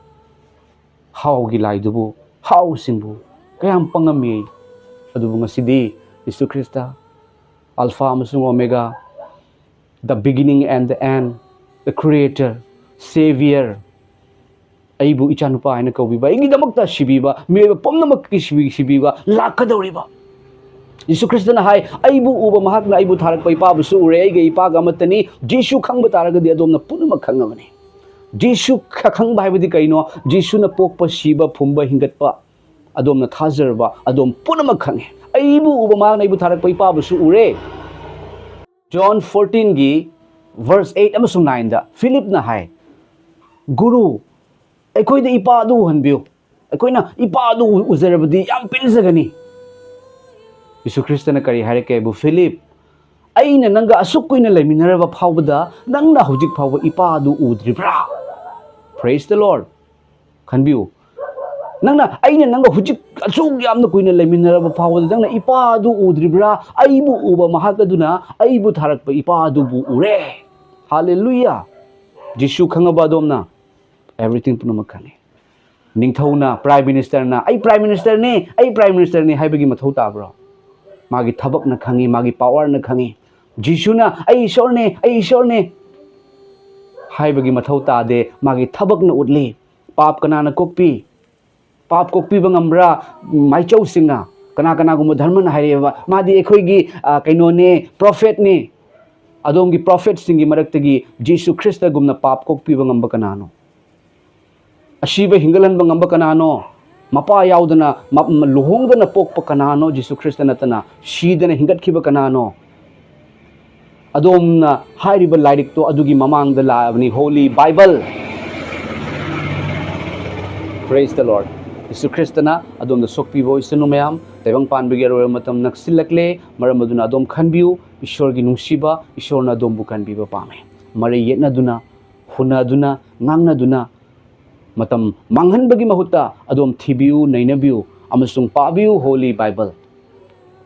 ꯍꯥꯎꯒꯤ ꯂꯥꯏꯗꯨꯕꯨ, ꯍꯥꯎꯁꯤꯡꯕꯨ ꯀꯌꯥꯝ ꯄꯪꯉꯝꯃꯤ ꯑꯩ꯫ ꯑꯗꯨꯕꯨ ꯉꯁꯤꯗꯤ ꯌꯤꯁꯨ ꯈ꯭ꯔꯤꯁꯇ, ꯑꯜꯐꯥ ꯑꯃꯁꯨꯡ ꯑꯣꯃꯦꯒꯥ, the beginning and the end, the creator, savior, ꯑꯩꯕꯨ ꯏꯆꯥꯅꯨꯄꯥ ꯍꯥꯏꯅ ꯀꯧꯕꯤꯕ, ꯑꯩꯒꯤꯗꯃꯛꯇ ꯁꯤꯕꯤꯕ, ꯃꯤꯑꯣꯏꯕ ꯄꯨꯝꯅꯃꯛꯀꯤ ꯁꯤꯕꯤ-, ꯁꯤꯕꯤꯕ ꯂꯥꯛꯀꯗꯧꯔꯤꯕ꯫ ꯌꯤꯁꯨ ꯈ꯭ꯔꯤꯁꯇꯅ ꯍꯥꯏ, "ꯑꯩꯕꯨ ꯎꯕ ꯃꯍꯥꯛꯅ ꯑꯩꯕꯨ ꯊꯥꯔꯛꯄ ꯏꯄꯥꯕꯨꯁꯨ ꯎꯔꯦ, ꯑꯩꯒ ꯏꯄꯥꯒ ꯑꯃꯠꯇꯅꯤ"꯫ ꯖꯤꯁꯨ ꯈꯪꯕ ꯇꯥꯔꯒꯗꯤ ꯑꯗꯣꯝꯅ ꯄꯨꯝꯅꯃꯛ ꯈꯪꯉꯕꯅꯤ꯫ ꯖꯤꯁꯨ ꯈ-, ꯈꯪꯕ ꯍꯥꯏꯕꯗꯤ ꯀꯩꯅꯣ? ꯖꯤꯁꯨꯅ ꯄꯣꯛꯄ, ꯁꯤꯕ, ꯐꯨꯝꯕ, ꯍꯤꯡꯒꯠꯄ, ꯑꯗꯣꯝꯅ ꯊꯥꯖꯔꯕ, ꯑꯗꯣꯝ ꯄꯨꯝꯅꯃꯛ ꯈꯪꯉꯤ꯫ "ꯑꯩꯕꯨ ꯎꯕ ꯃꯍꯥꯛꯅ ꯑꯩꯕꯨ ꯊꯥꯔꯛꯄ ꯏꯄꯥꯕꯨꯁꯨ ꯎꯔꯦ"꯫ ꯖꯣꯟ ꯐꯣꯔꯇꯤꯟꯒꯤ verse eight ꯑꯃꯁꯨꯡ nineꯗ ꯐꯤꯂꯤꯞꯅ ꯍꯥꯏ, "ꯒꯨꯔꯨ, ꯑꯩꯈꯣꯏꯗ ꯏꯄꯥ ꯑꯗꯨ ꯎꯍꯟꯕꯤꯌꯨ꯫ ꯑꯩꯈꯣꯏꯅ ꯏꯄꯥ ꯑꯗꯨ ꯎ-, ꯎꯖꯔꯕꯗꯤ ꯌꯥꯝ ꯄꯦꯟꯖꯒꯅꯤ"꯫ ꯌꯤꯁꯨ ꯈ꯭ꯔꯤꯁꯇꯅ ꯀꯔꯤ ꯍꯥꯏꯔꯛꯀꯦ ꯍꯥꯏꯕꯨ, "ꯐꯤꯂꯤꯞ, ꯑꯩꯅ ꯅꯪꯒ ꯑꯁꯨꯛ ꯀꯨꯏꯅ ꯂꯩꯃꯤꯟꯅꯔꯕ ꯐꯥꯎꯕꯗ ꯅꯪꯅ ꯍꯧꯖꯤꯛ ꯐꯥꯎꯕ ꯏꯄꯥ ꯑꯗꯨ ꯎꯗ꯭ꯔꯤꯕ꯭ꯔꯥ?" Praise the Lord꯫ ꯈꯟꯕꯤꯌꯨ, ꯅꯪꯅ, ꯑꯩꯅ ꯅꯪꯒ ꯍꯧꯖꯤꯛ ꯑꯁꯨꯛ ꯌꯥꯝꯅ ꯀꯨꯏꯅ ꯂꯩꯃꯤꯟꯅꯔꯕ ꯐꯥꯎꯕꯗ ꯅꯪꯅ ꯏꯄꯥ ꯑꯗꯨ ꯎꯗ꯭ꯔꯤꯕ꯭ꯔꯥ? ꯑꯩꯕꯨ ꯎꯕ ꯃꯍꯥꯛ ꯑꯗꯨꯅ ꯑꯩꯕꯨ ꯊꯥꯔꯛꯄ ꯏꯄꯥ ꯑꯗꯨꯕꯨ ꯎꯔꯦ꯫ ꯍꯥꯂꯦꯂꯨꯌꯥ! ꯖꯤꯁꯨ ꯈꯪꯉꯕ ꯑꯗꯣꯝꯅ? Everything ꯄꯨꯝꯅꯃꯛ ꯈꯪꯉꯤ꯫ ꯅꯤꯡꯊꯧꯅ, ꯄ꯭ꯔꯥꯏꯝ ꯃꯤꯅꯤꯁꯇꯔꯅ, "ꯑꯩ ꯄ꯭ꯔꯥꯏꯝ ꯃꯤꯅꯤꯁꯇꯔꯅꯤ, ꯑꯩ ꯄ꯭ꯔꯥꯏꯝ ꯃꯤꯅꯤꯁꯇꯔꯅꯤ" ꯍꯥꯏꯕꯒꯤ ꯃꯊꯧ ꯇꯥꯕ꯭ꯔꯣ? ꯃꯥꯒꯤ ꯊꯕꯛꯅ ꯈꯪꯉꯤ, ꯃꯥꯒꯤ ꯄꯥꯋꯔꯅ ꯈꯪꯉꯤ꯫ ꯖꯤꯁꯨꯅ, "ꯑꯩ ꯏꯁꯣꯔꯅꯦ, ꯑꯩ ꯏꯁꯣꯔꯅꯦ" ꯍꯥꯏꯕꯒꯤ ꯃꯊꯧ ꯇꯥꯗꯦ, ꯃꯥꯒꯤ ꯊꯕꯛꯅ ꯎꯠꯂꯤ꯫ ꯄꯥꯞ ꯀꯅꯥꯅ ꯀꯣꯛꯄꯤ? ꯄꯥꯞ ꯀꯣꯛꯄꯤꯕ ꯉꯝꯕ꯭ꯔꯥ? ꯃꯥꯏꯆꯧꯁꯤꯡꯅ꯫ ꯀꯅꯥ ꯀꯅꯥꯒꯨꯝꯕ ꯙꯔꯃꯅ ꯍꯥꯏꯔꯛꯑꯦꯕ, "ꯃꯥꯗꯤ ꯑꯩꯈꯣꯏꯒꯤ, ꯑ, ꯀꯩꯅꯣꯅꯦ, ꯄ꯭ꯔꯣꯐꯦꯠꯅꯦ"꯫ ꯑꯗꯣꯝꯒꯤ ꯄ꯭ꯔꯣꯐꯦꯠꯁꯤꯡꯒꯤ ꯃꯔꯛꯇꯒꯤ ꯖꯤꯁꯨ ꯈ꯭ꯔꯤꯁꯇꯒꯨꯝꯅ ꯄꯥꯞ ꯀꯣꯛꯄꯤꯕ ꯉꯝꯕ ꯀꯅꯥꯅꯣ? ꯑꯁꯤꯕ ꯍꯤꯡꯒꯠꯍꯟꯕ ꯉꯝꯕ ꯀꯅꯥꯅꯣ? ꯃꯄꯥ ꯌꯥꯎꯗꯅ, ꯃ-, ꯃ-, ꯂꯨꯍꯣꯡꯗꯅ ꯄꯣꯛꯄ ꯀꯅꯥꯅꯣ? ꯖꯤꯁꯨ ꯈ꯭ꯔꯤꯁꯇ ꯅꯠꯇꯅ꯫ ꯁꯤꯗꯅ ꯍꯤꯡꯒꯠꯈꯤꯕ ꯀꯅꯥꯅꯣ? ꯑꯗꯣꯝꯅ ꯍꯥꯏꯔꯤꯕ ꯂꯥꯏꯔꯤꯛꯇꯣ ꯑꯗꯨꯒꯤ ꯃꯃꯥꯡꯗ ꯂꯥꯛꯑꯕꯅꯤ, Holy Bible꯫ Praise the Lord꯫ ꯖꯤꯁꯨ ꯈ꯭ꯔꯤꯁꯇꯅ ꯑꯗꯣꯝꯗ ꯁꯣꯛꯄꯤꯕ ꯑꯣꯏꯁꯅꯨ ꯃꯌꯥꯝ꯫ ꯇꯥꯏꯕꯪ ꯄꯥꯟꯕꯒꯤ ꯑꯔꯣꯏꯕ ꯃꯇꯝ ꯅꯛꯁꯤꯜꯂꯛꯂꯦ꯫ ꯃꯔꯝ ꯑꯗꯨꯅ ꯑꯗꯣꯝ ꯈꯟꯕꯤꯌꯨ, ꯏꯁꯣꯔꯒꯤ ꯅꯨꯡꯁꯤꯕ, ꯏꯁꯣꯔꯅ ꯑꯗꯣꯝꯕꯨ ꯀꯟꯕꯤꯕ ꯄꯥꯝꯃꯤ꯫ ꯃꯔꯩ ꯌꯦꯠꯅꯗꯨꯅ, ꯍꯨꯟꯅꯗꯨꯅ, ꯉꯥꯡꯅꯗꯨꯅ ꯃꯇꯝ ꯃꯥꯡꯍꯟꯕꯒꯤ ꯃꯍꯨꯠꯇ ꯑꯗꯣꯝ ꯊꯤꯕꯤꯌꯨ, ꯅꯩꯅꯕꯤꯌꯨ ꯑꯃꯁꯨꯡ ꯄꯥꯕꯤꯌꯨ Holy Bible꯫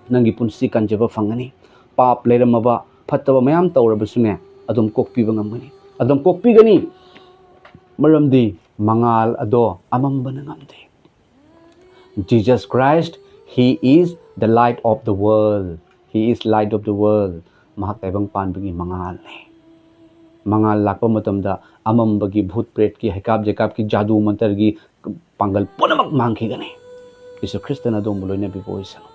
ꯅꯪꯒꯤ ꯄꯨꯟꯁꯤ ꯀꯟꯖꯕ ꯐꯪꯒꯅꯤ꯫ ꯄꯥꯞ ꯂꯩꯔꯝꯃꯕ, ꯐꯠꯇꯕ ꯃꯌꯥꯝ ꯇꯧꯔꯕꯁꯨꯅꯦ, ꯑꯗꯨꯝ ꯀꯣꯛꯄꯤꯕ ꯉꯝꯒꯅꯤ, ꯑꯗꯨꯝ ꯀꯣꯛꯄꯤꯒꯅꯤ꯫ ꯃꯔꯝꯗꯤ ꯃꯉꯥꯜ ꯑꯗꯣ ꯑꯃꯝꯕꯅ ꯉꯝꯗꯦ꯫ Jesus Christ, He is the light of the world. He is light of the world. ꯃꯍꯥꯛ ꯇꯥꯏꯕꯪ ꯄꯥꯟꯕꯒꯤ ꯃꯉꯥꯜꯅꯤ꯫ ꯃꯉꯥꯜ ꯂꯥꯛꯄ ꯃꯇꯝꯗ ꯑꯃꯝꯕꯒꯤ, ꯚꯨꯠ ꯄ꯭ꯔꯦꯠꯀꯤ, ꯍꯩꯀꯥꯞ ꯖꯩꯀꯥꯞꯀꯤ, ꯖꯥꯗꯨ ꯃꯟꯇꯔꯒꯤ ꯄꯥꯡꯒꯜ ꯄꯨꯝꯅꯃꯛ ꯃꯥꯡꯈꯤꯒꯅꯤ꯫ ꯌꯦꯁꯨ ꯈ꯭ꯔꯤꯁꯇꯅ ꯑꯗꯣꯝꯕꯨ ꯂꯣꯏꯅꯕꯤꯕ ꯑꯣꯏꯁꯅꯨ꯫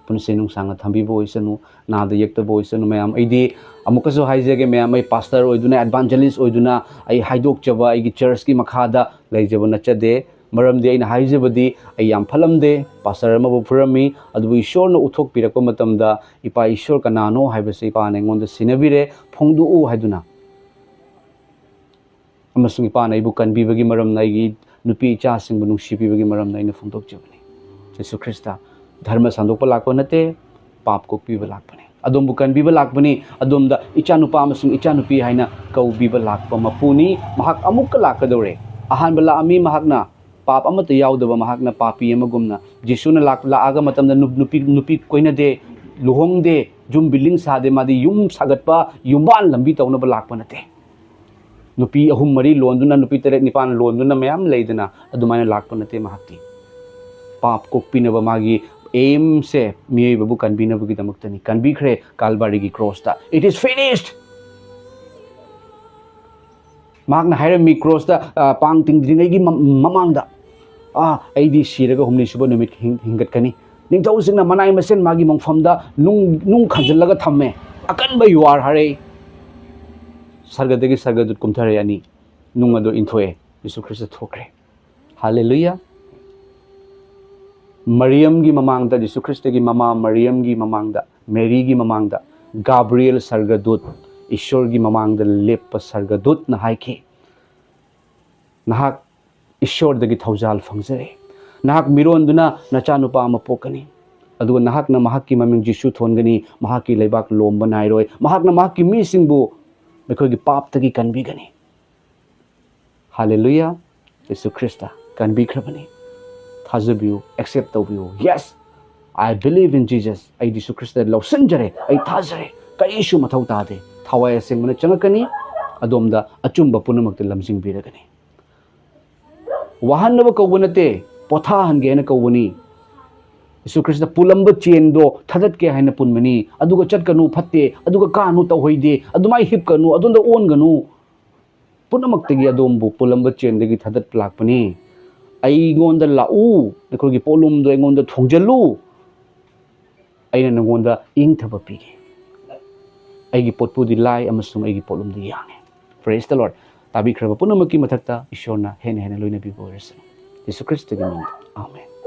ꯄꯨꯟꯁꯤ ꯅꯨꯡꯁꯥꯡꯅ ꯊꯝꯕꯤꯕ ꯑꯣꯏꯁꯅꯨ꯫ ꯅꯥꯗ ꯌꯦꯛꯇꯕ ꯑꯣꯏꯁꯅꯨ꯫ ꯃꯌꯥꯝ, ꯑꯩꯗꯤ ꯑꯃꯨꯛꯀꯁꯨ ꯍꯥꯏꯖꯒꯦ, ꯃꯌꯥꯝ, ꯑꯩ ꯄꯥꯁꯇꯔ ꯑꯣꯏꯗꯨꯅ, ꯑꯦꯚꯥꯟꯖꯦꯂꯤꯁ ꯑꯣꯏꯗꯨꯅ, ꯑꯩ ꯍꯥꯏꯗꯣꯛꯆꯕ, ꯑꯩꯒꯤ ꯆꯔꯆꯀꯤ ꯃꯈꯥꯗ ꯂꯩꯖꯕ ꯅꯠꯆꯗꯦ꯫ ꯃꯔꯝꯗꯤ ꯑꯩꯅ ꯍꯥꯏꯖꯕꯗꯤ, ꯑꯩ ꯌꯥꯝ ꯐꯠꯂꯝꯗꯦ, ꯄꯥꯁꯇꯔ ꯑꯃꯕꯨ ꯐꯨꯔꯝꯃꯤ, ꯑꯗꯨꯕꯨ ꯏꯁꯣꯔꯅ ꯎꯠꯊꯣꯛꯄꯤꯔꯛꯄ ꯃꯇꯝꯗ, "ꯏꯄꯥ ꯏꯁꯣꯔ ꯀꯅꯥꯅꯣ ꯍꯥꯏꯕꯁꯤ ꯏꯄꯥꯅ ꯑꯩꯉꯣꯟꯗ ꯁꯤꯟꯅꯕꯤꯔꯦ, ꯐꯣꯡꯗꯣꯛꯎ" ꯍꯥꯏꯗꯨꯅ꯫ ꯑꯃꯁꯨꯡ ꯏꯄꯥꯅ ꯑꯩꯕꯨ ꯀꯟꯕꯤꯕꯒꯤ ꯃꯔꯝꯅ, ꯑꯩꯒꯤ ꯅꯨꯄꯤ ꯏꯆꯥꯁꯤꯡꯕꯨ ꯅꯨꯡꯁꯤꯕꯤꯕꯒꯤ ꯃꯔꯝꯅ ꯑꯩꯅ ꯐꯣꯡꯗꯣꯛꯆꯕꯅꯤ꯫ ꯌꯦꯁꯨ ꯈ꯭ꯔꯤꯁꯇ, ꯙꯔꯃ ꯁꯟꯗꯣꯛꯄ ꯂꯥꯛꯄ ꯅꯠꯇꯦ, ꯄꯥꯞ ꯀꯣꯛꯄꯤꯕ ꯂꯥꯛꯄꯅꯤ꯫ ꯑꯗꯣꯝꯕꯨ ꯀꯟꯕꯤꯕ ꯂꯥꯛꯄꯅꯤ, ꯑꯗꯣꯝꯗ ꯏꯆꯥꯅꯨꯄꯥ ꯑꯃꯁꯨꯡ ꯏꯆꯥꯅꯨꯄꯤ ꯍꯥꯏꯅ ꯀꯧꯕꯤꯕ ꯂꯥꯛꯄ ꯃꯄꯨꯅꯤ꯫ ꯃꯍꯥꯛ ꯑꯃꯨꯛꯀ ꯂꯥꯛꯀꯗꯧꯔꯦ꯫ ꯑꯍꯥꯟꯕ ꯂꯥꯛꯑꯝꯃꯤ, ꯃꯍꯥꯛꯅ ꯄꯥꯞ ꯑꯃꯠꯇ ꯌꯥꯎꯗꯕ, ꯃꯍꯥꯛꯅ ꯄꯥꯄꯤ ꯑꯃꯒꯨꯝꯅ꯫ ꯖꯤꯁꯨꯅ ꯂꯥꯛ-, ꯂꯥꯛꯑꯒ ꯃꯇꯝꯗ ꯅꯨ-, ꯅꯨꯄꯤ, ꯅꯨꯄꯤ ꯀꯣꯏꯅꯗꯦ, ꯂꯨꯍꯣꯡꯗꯦ, ꯌꯨꯝ ꯕꯤꯜꯗꯤꯡ ꯁꯥꯗꯦ, ꯃꯥꯗꯤ ꯌꯨꯝ ꯁꯥꯒꯠꯄ, ꯌꯨꯝꯕꯥꯟ ꯂꯝꯕꯤ ꯇꯧꯅꯕ ꯂꯥꯛꯄ ꯅꯠꯇꯦ꯫ ꯅꯨꯄꯤ ꯑꯍꯨꯝ ꯃꯔꯤ ꯂꯣꯟꯗꯨꯅ, ꯅꯨꯄꯤ ꯇꯔꯦꯠ ꯅꯤꯄꯥꯟ ꯂꯣꯟꯗꯨꯅ ꯃꯌꯥꯝ ꯂꯩꯗꯅ, ꯑꯗꯨꯃꯥꯏꯅ ꯂꯥꯛꯄ ꯅꯠꯇꯦ ꯃꯍꯥꯛꯇꯤ꯫ ꯄꯥꯞ ꯀꯣꯛꯄꯤꯅꯕ ꯃꯥꯒꯤ ꯑꯦꯝꯁꯦ ꯃꯤꯑꯣꯏꯕꯕꯨ ꯀꯟꯕꯤꯅꯕꯒꯤꯗꯃꯛꯇꯅꯤ꯫ ꯀꯟꯕꯤꯈ꯭ꯔꯦ ꯀꯥꯜꯕꯥꯔꯤꯒꯤ ꯀ꯭ꯔꯣꯁꯇ꯫ "It is finished!" ꯃꯍꯥꯛꯅ ꯍꯥꯏꯔꯝꯃꯤ ꯀ꯭ꯔꯣꯁꯇ, ꯑ, ꯄꯥꯡ ꯇꯤꯡꯗ꯭ꯔꯤꯉꯩꯒꯤ ꯃ-, ꯃꯃꯥꯡꯗ, "ꯑꯥ, ꯑꯩꯗꯤ ꯁꯤꯔꯒ ꯍꯨꯝꯅꯤ ꯁꯨꯕ ꯅꯨꯃꯤꯠ ꯍꯤꯡ-, ꯍꯤꯡꯒꯠꯀꯅꯤ"꯫ ꯅꯤꯡꯊꯧꯁꯤꯡꯅ ꯃꯅꯥꯏ ꯃꯁꯤꯟ ꯃꯥꯒꯤ ꯃꯣꯡꯐꯝꯗ ꯅꯨꯡ, ꯅꯨꯡ ꯈꯟꯖꯤꯜꯂꯒ ꯊꯝꯃꯦ꯫ ꯑꯀꯟꯕ ꯌꯨꯍꯥꯔ ꯍꯥꯏꯔꯛꯏ꯫ ꯁꯔꯒꯗꯒꯤ ꯁꯔꯒꯗꯨꯠ ꯀꯨꯝꯊꯔꯛꯑꯦ ꯑꯅꯤ꯫ ꯅꯨꯡ ꯑꯗꯨ ꯏꯟꯊꯣꯛꯑꯦ꯫ ꯌꯦꯁꯨ ꯈ꯭ꯔꯤꯁꯇ ꯊꯣꯛꯈ꯭ꯔꯦ꯫ ꯍꯥꯂꯦꯂꯨꯌꯥ! ꯃꯔꯤꯌꯝꯒꯤ ꯃꯃꯥꯡꯗ, ꯌꯦꯁꯨ ꯈ꯭ꯔꯤꯁꯇꯒꯤ ꯃꯃꯥ ꯃꯔꯤꯌꯝꯒꯤ ꯃꯃꯥꯡꯗ, ꯃꯦꯔꯤꯒꯤ ꯃꯃꯥꯡꯗ, ꯒꯥꯕ꯭ꯔꯤꯌꯦꯜ ꯁꯔꯒꯗꯨꯠ, ꯏꯁꯣꯔꯒꯤ ꯃꯃꯥꯡꯗ ꯂꯦꯞꯄ ꯁꯔꯒꯗꯨꯠꯅ ꯍꯥꯏꯈꯤ, "ꯅꯍꯥꯛ ꯏꯁꯣꯔꯗꯒꯤ ꯊꯧꯖꯥꯜ ꯐꯪꯖꯔꯦ꯫ ꯅꯍꯥꯛ ꯃꯤꯔꯣꯟꯗꯨꯅ ꯅꯆꯥꯅꯨꯄꯥ ꯑꯃ ꯄꯣꯛꯀꯅꯤ꯫ ꯑꯗꯨꯒ ꯅꯍꯥꯛꯅ ꯃꯍꯥꯛꯀꯤ ꯃꯃꯤꯡ ꯖꯤꯁꯨ ꯊꯣꯟꯒꯅꯤ꯫ ꯃꯍꯥꯛꯀꯤ ꯂꯩꯕꯥꯛ ꯂꯣꯝꯕ ꯅꯥꯏꯔꯣꯏ꯫ ꯃꯍꯥꯛꯅ ꯃꯍꯥꯛꯀꯤ ꯃꯤꯁꯤꯡꯕꯨ ꯃꯈꯣꯏꯒꯤ ꯄꯥꯞꯇꯒꯤ ꯀꯟꯕꯤꯒꯅꯤ"꯫ ꯍꯥꯂꯦꯂꯨꯌꯥ! ꯌꯦꯁꯨ ꯈ꯭ꯔꯤꯁꯇ ꯀꯟꯕꯤꯈ꯭ꯔꯕꯅꯤ꯫ ꯊꯥꯖꯕꯤꯌꯨ, ꯑꯦꯛꯁꯦꯞ ꯇꯧꯕꯤꯌꯨ꯫ Yes! I believe in Jesus. ꯑꯩ ꯖꯤꯁꯨ ꯈ꯭ꯔꯤꯁꯇ ꯂꯧꯁꯤꯟꯖꯔꯦ, ꯑꯩ ꯊꯥꯖꯔꯦ꯫ ꯀꯔꯤꯁꯨ ꯃꯊꯧ ꯇꯥꯗꯦ꯫ ꯊꯋꯥꯏ ꯑꯁꯦꯡꯕꯅ ꯆꯪꯉꯛꯀꯅꯤ, ꯑꯗꯣꯝꯗ ꯑꯆꯨꯝꯕ ꯄꯨꯝꯅꯃꯛꯇ ꯂꯝꯖꯤꯡꯕꯤꯔꯒꯅꯤ꯫ ꯋꯥꯍꯟꯅꯕ ꯀꯧꯕ ꯅꯠꯇꯦ, ꯄꯣꯊꯥꯍꯟꯒꯦ ꯍꯥꯏꯅ ꯀꯧꯕꯅꯤ꯫ ꯖꯤꯁꯨ ꯈ꯭ꯔꯤꯁꯇ ꯄꯨꯜꯂꯝꯕ ꯆꯦꯟꯗꯣ ꯊꯥꯗꯠꯀꯦ ꯍꯥꯏꯅ ꯄꯨꯟꯕꯅꯤ꯫ ꯑꯗꯨꯒ ꯆꯠꯀꯅꯨ, ꯐꯠꯇꯦ, ꯑꯗꯨꯒ ꯀꯥꯅꯨ, ꯇꯧꯍꯩꯗꯦ, ꯑꯗꯨꯃꯥꯏ ꯍꯤꯞꯀꯅꯨ, ꯑꯗꯣꯝꯗ ꯑꯣꯟꯒꯅꯨ꯫ ꯄꯨꯝꯅꯃꯛꯇꯒꯤ ꯑꯗꯣꯝꯕꯨ ꯄꯨꯜꯂꯝꯕ ꯆꯦꯟꯗꯒꯤ ꯊꯥꯗꯠꯄ ꯂꯥꯛꯄꯅꯤ꯫ ꯑꯩꯉꯣꯟꯗ ꯂꯥꯛꯎ, ꯑꯩꯈꯣꯏꯒꯤ ꯄꯣꯠꯂꯨꯝꯗꯣ ꯑꯩꯉꯣꯟꯗ ꯊꯣꯡꯖꯤꯜꯂꯨ, ꯑꯩꯅ ꯅꯉꯣꯟꯗ ꯏꯪꯊꯕ ꯄꯤꯒꯦ꯫ ꯑꯩꯒꯤ ꯄꯣꯠꯄꯨꯗꯤ ꯂꯥꯏ ꯑꯃꯁꯨꯡ ꯑꯩꯒꯤ ꯄꯣꯠꯂꯨꯝꯗꯤ ꯌꯥꯡꯉꯤ꯫ Praise the Lord. ꯇꯥꯕꯤꯈ꯭ꯔꯕ ꯄꯨꯝꯅꯃꯛꯀꯤ ꯃꯊꯛꯇ ꯏꯁꯣꯔꯅ ꯍꯦꯟꯅ ꯍꯦꯟꯅ ꯂꯣꯏꯅꯕꯤꯕ ꯑꯣꯏꯔꯁꯅꯨ꯫ ꯖꯤꯁꯨ ꯈ꯭ꯔꯤꯁꯇꯒꯤ ꯃꯤꯡꯗ, ꯑꯥꯃꯦꯟ꯫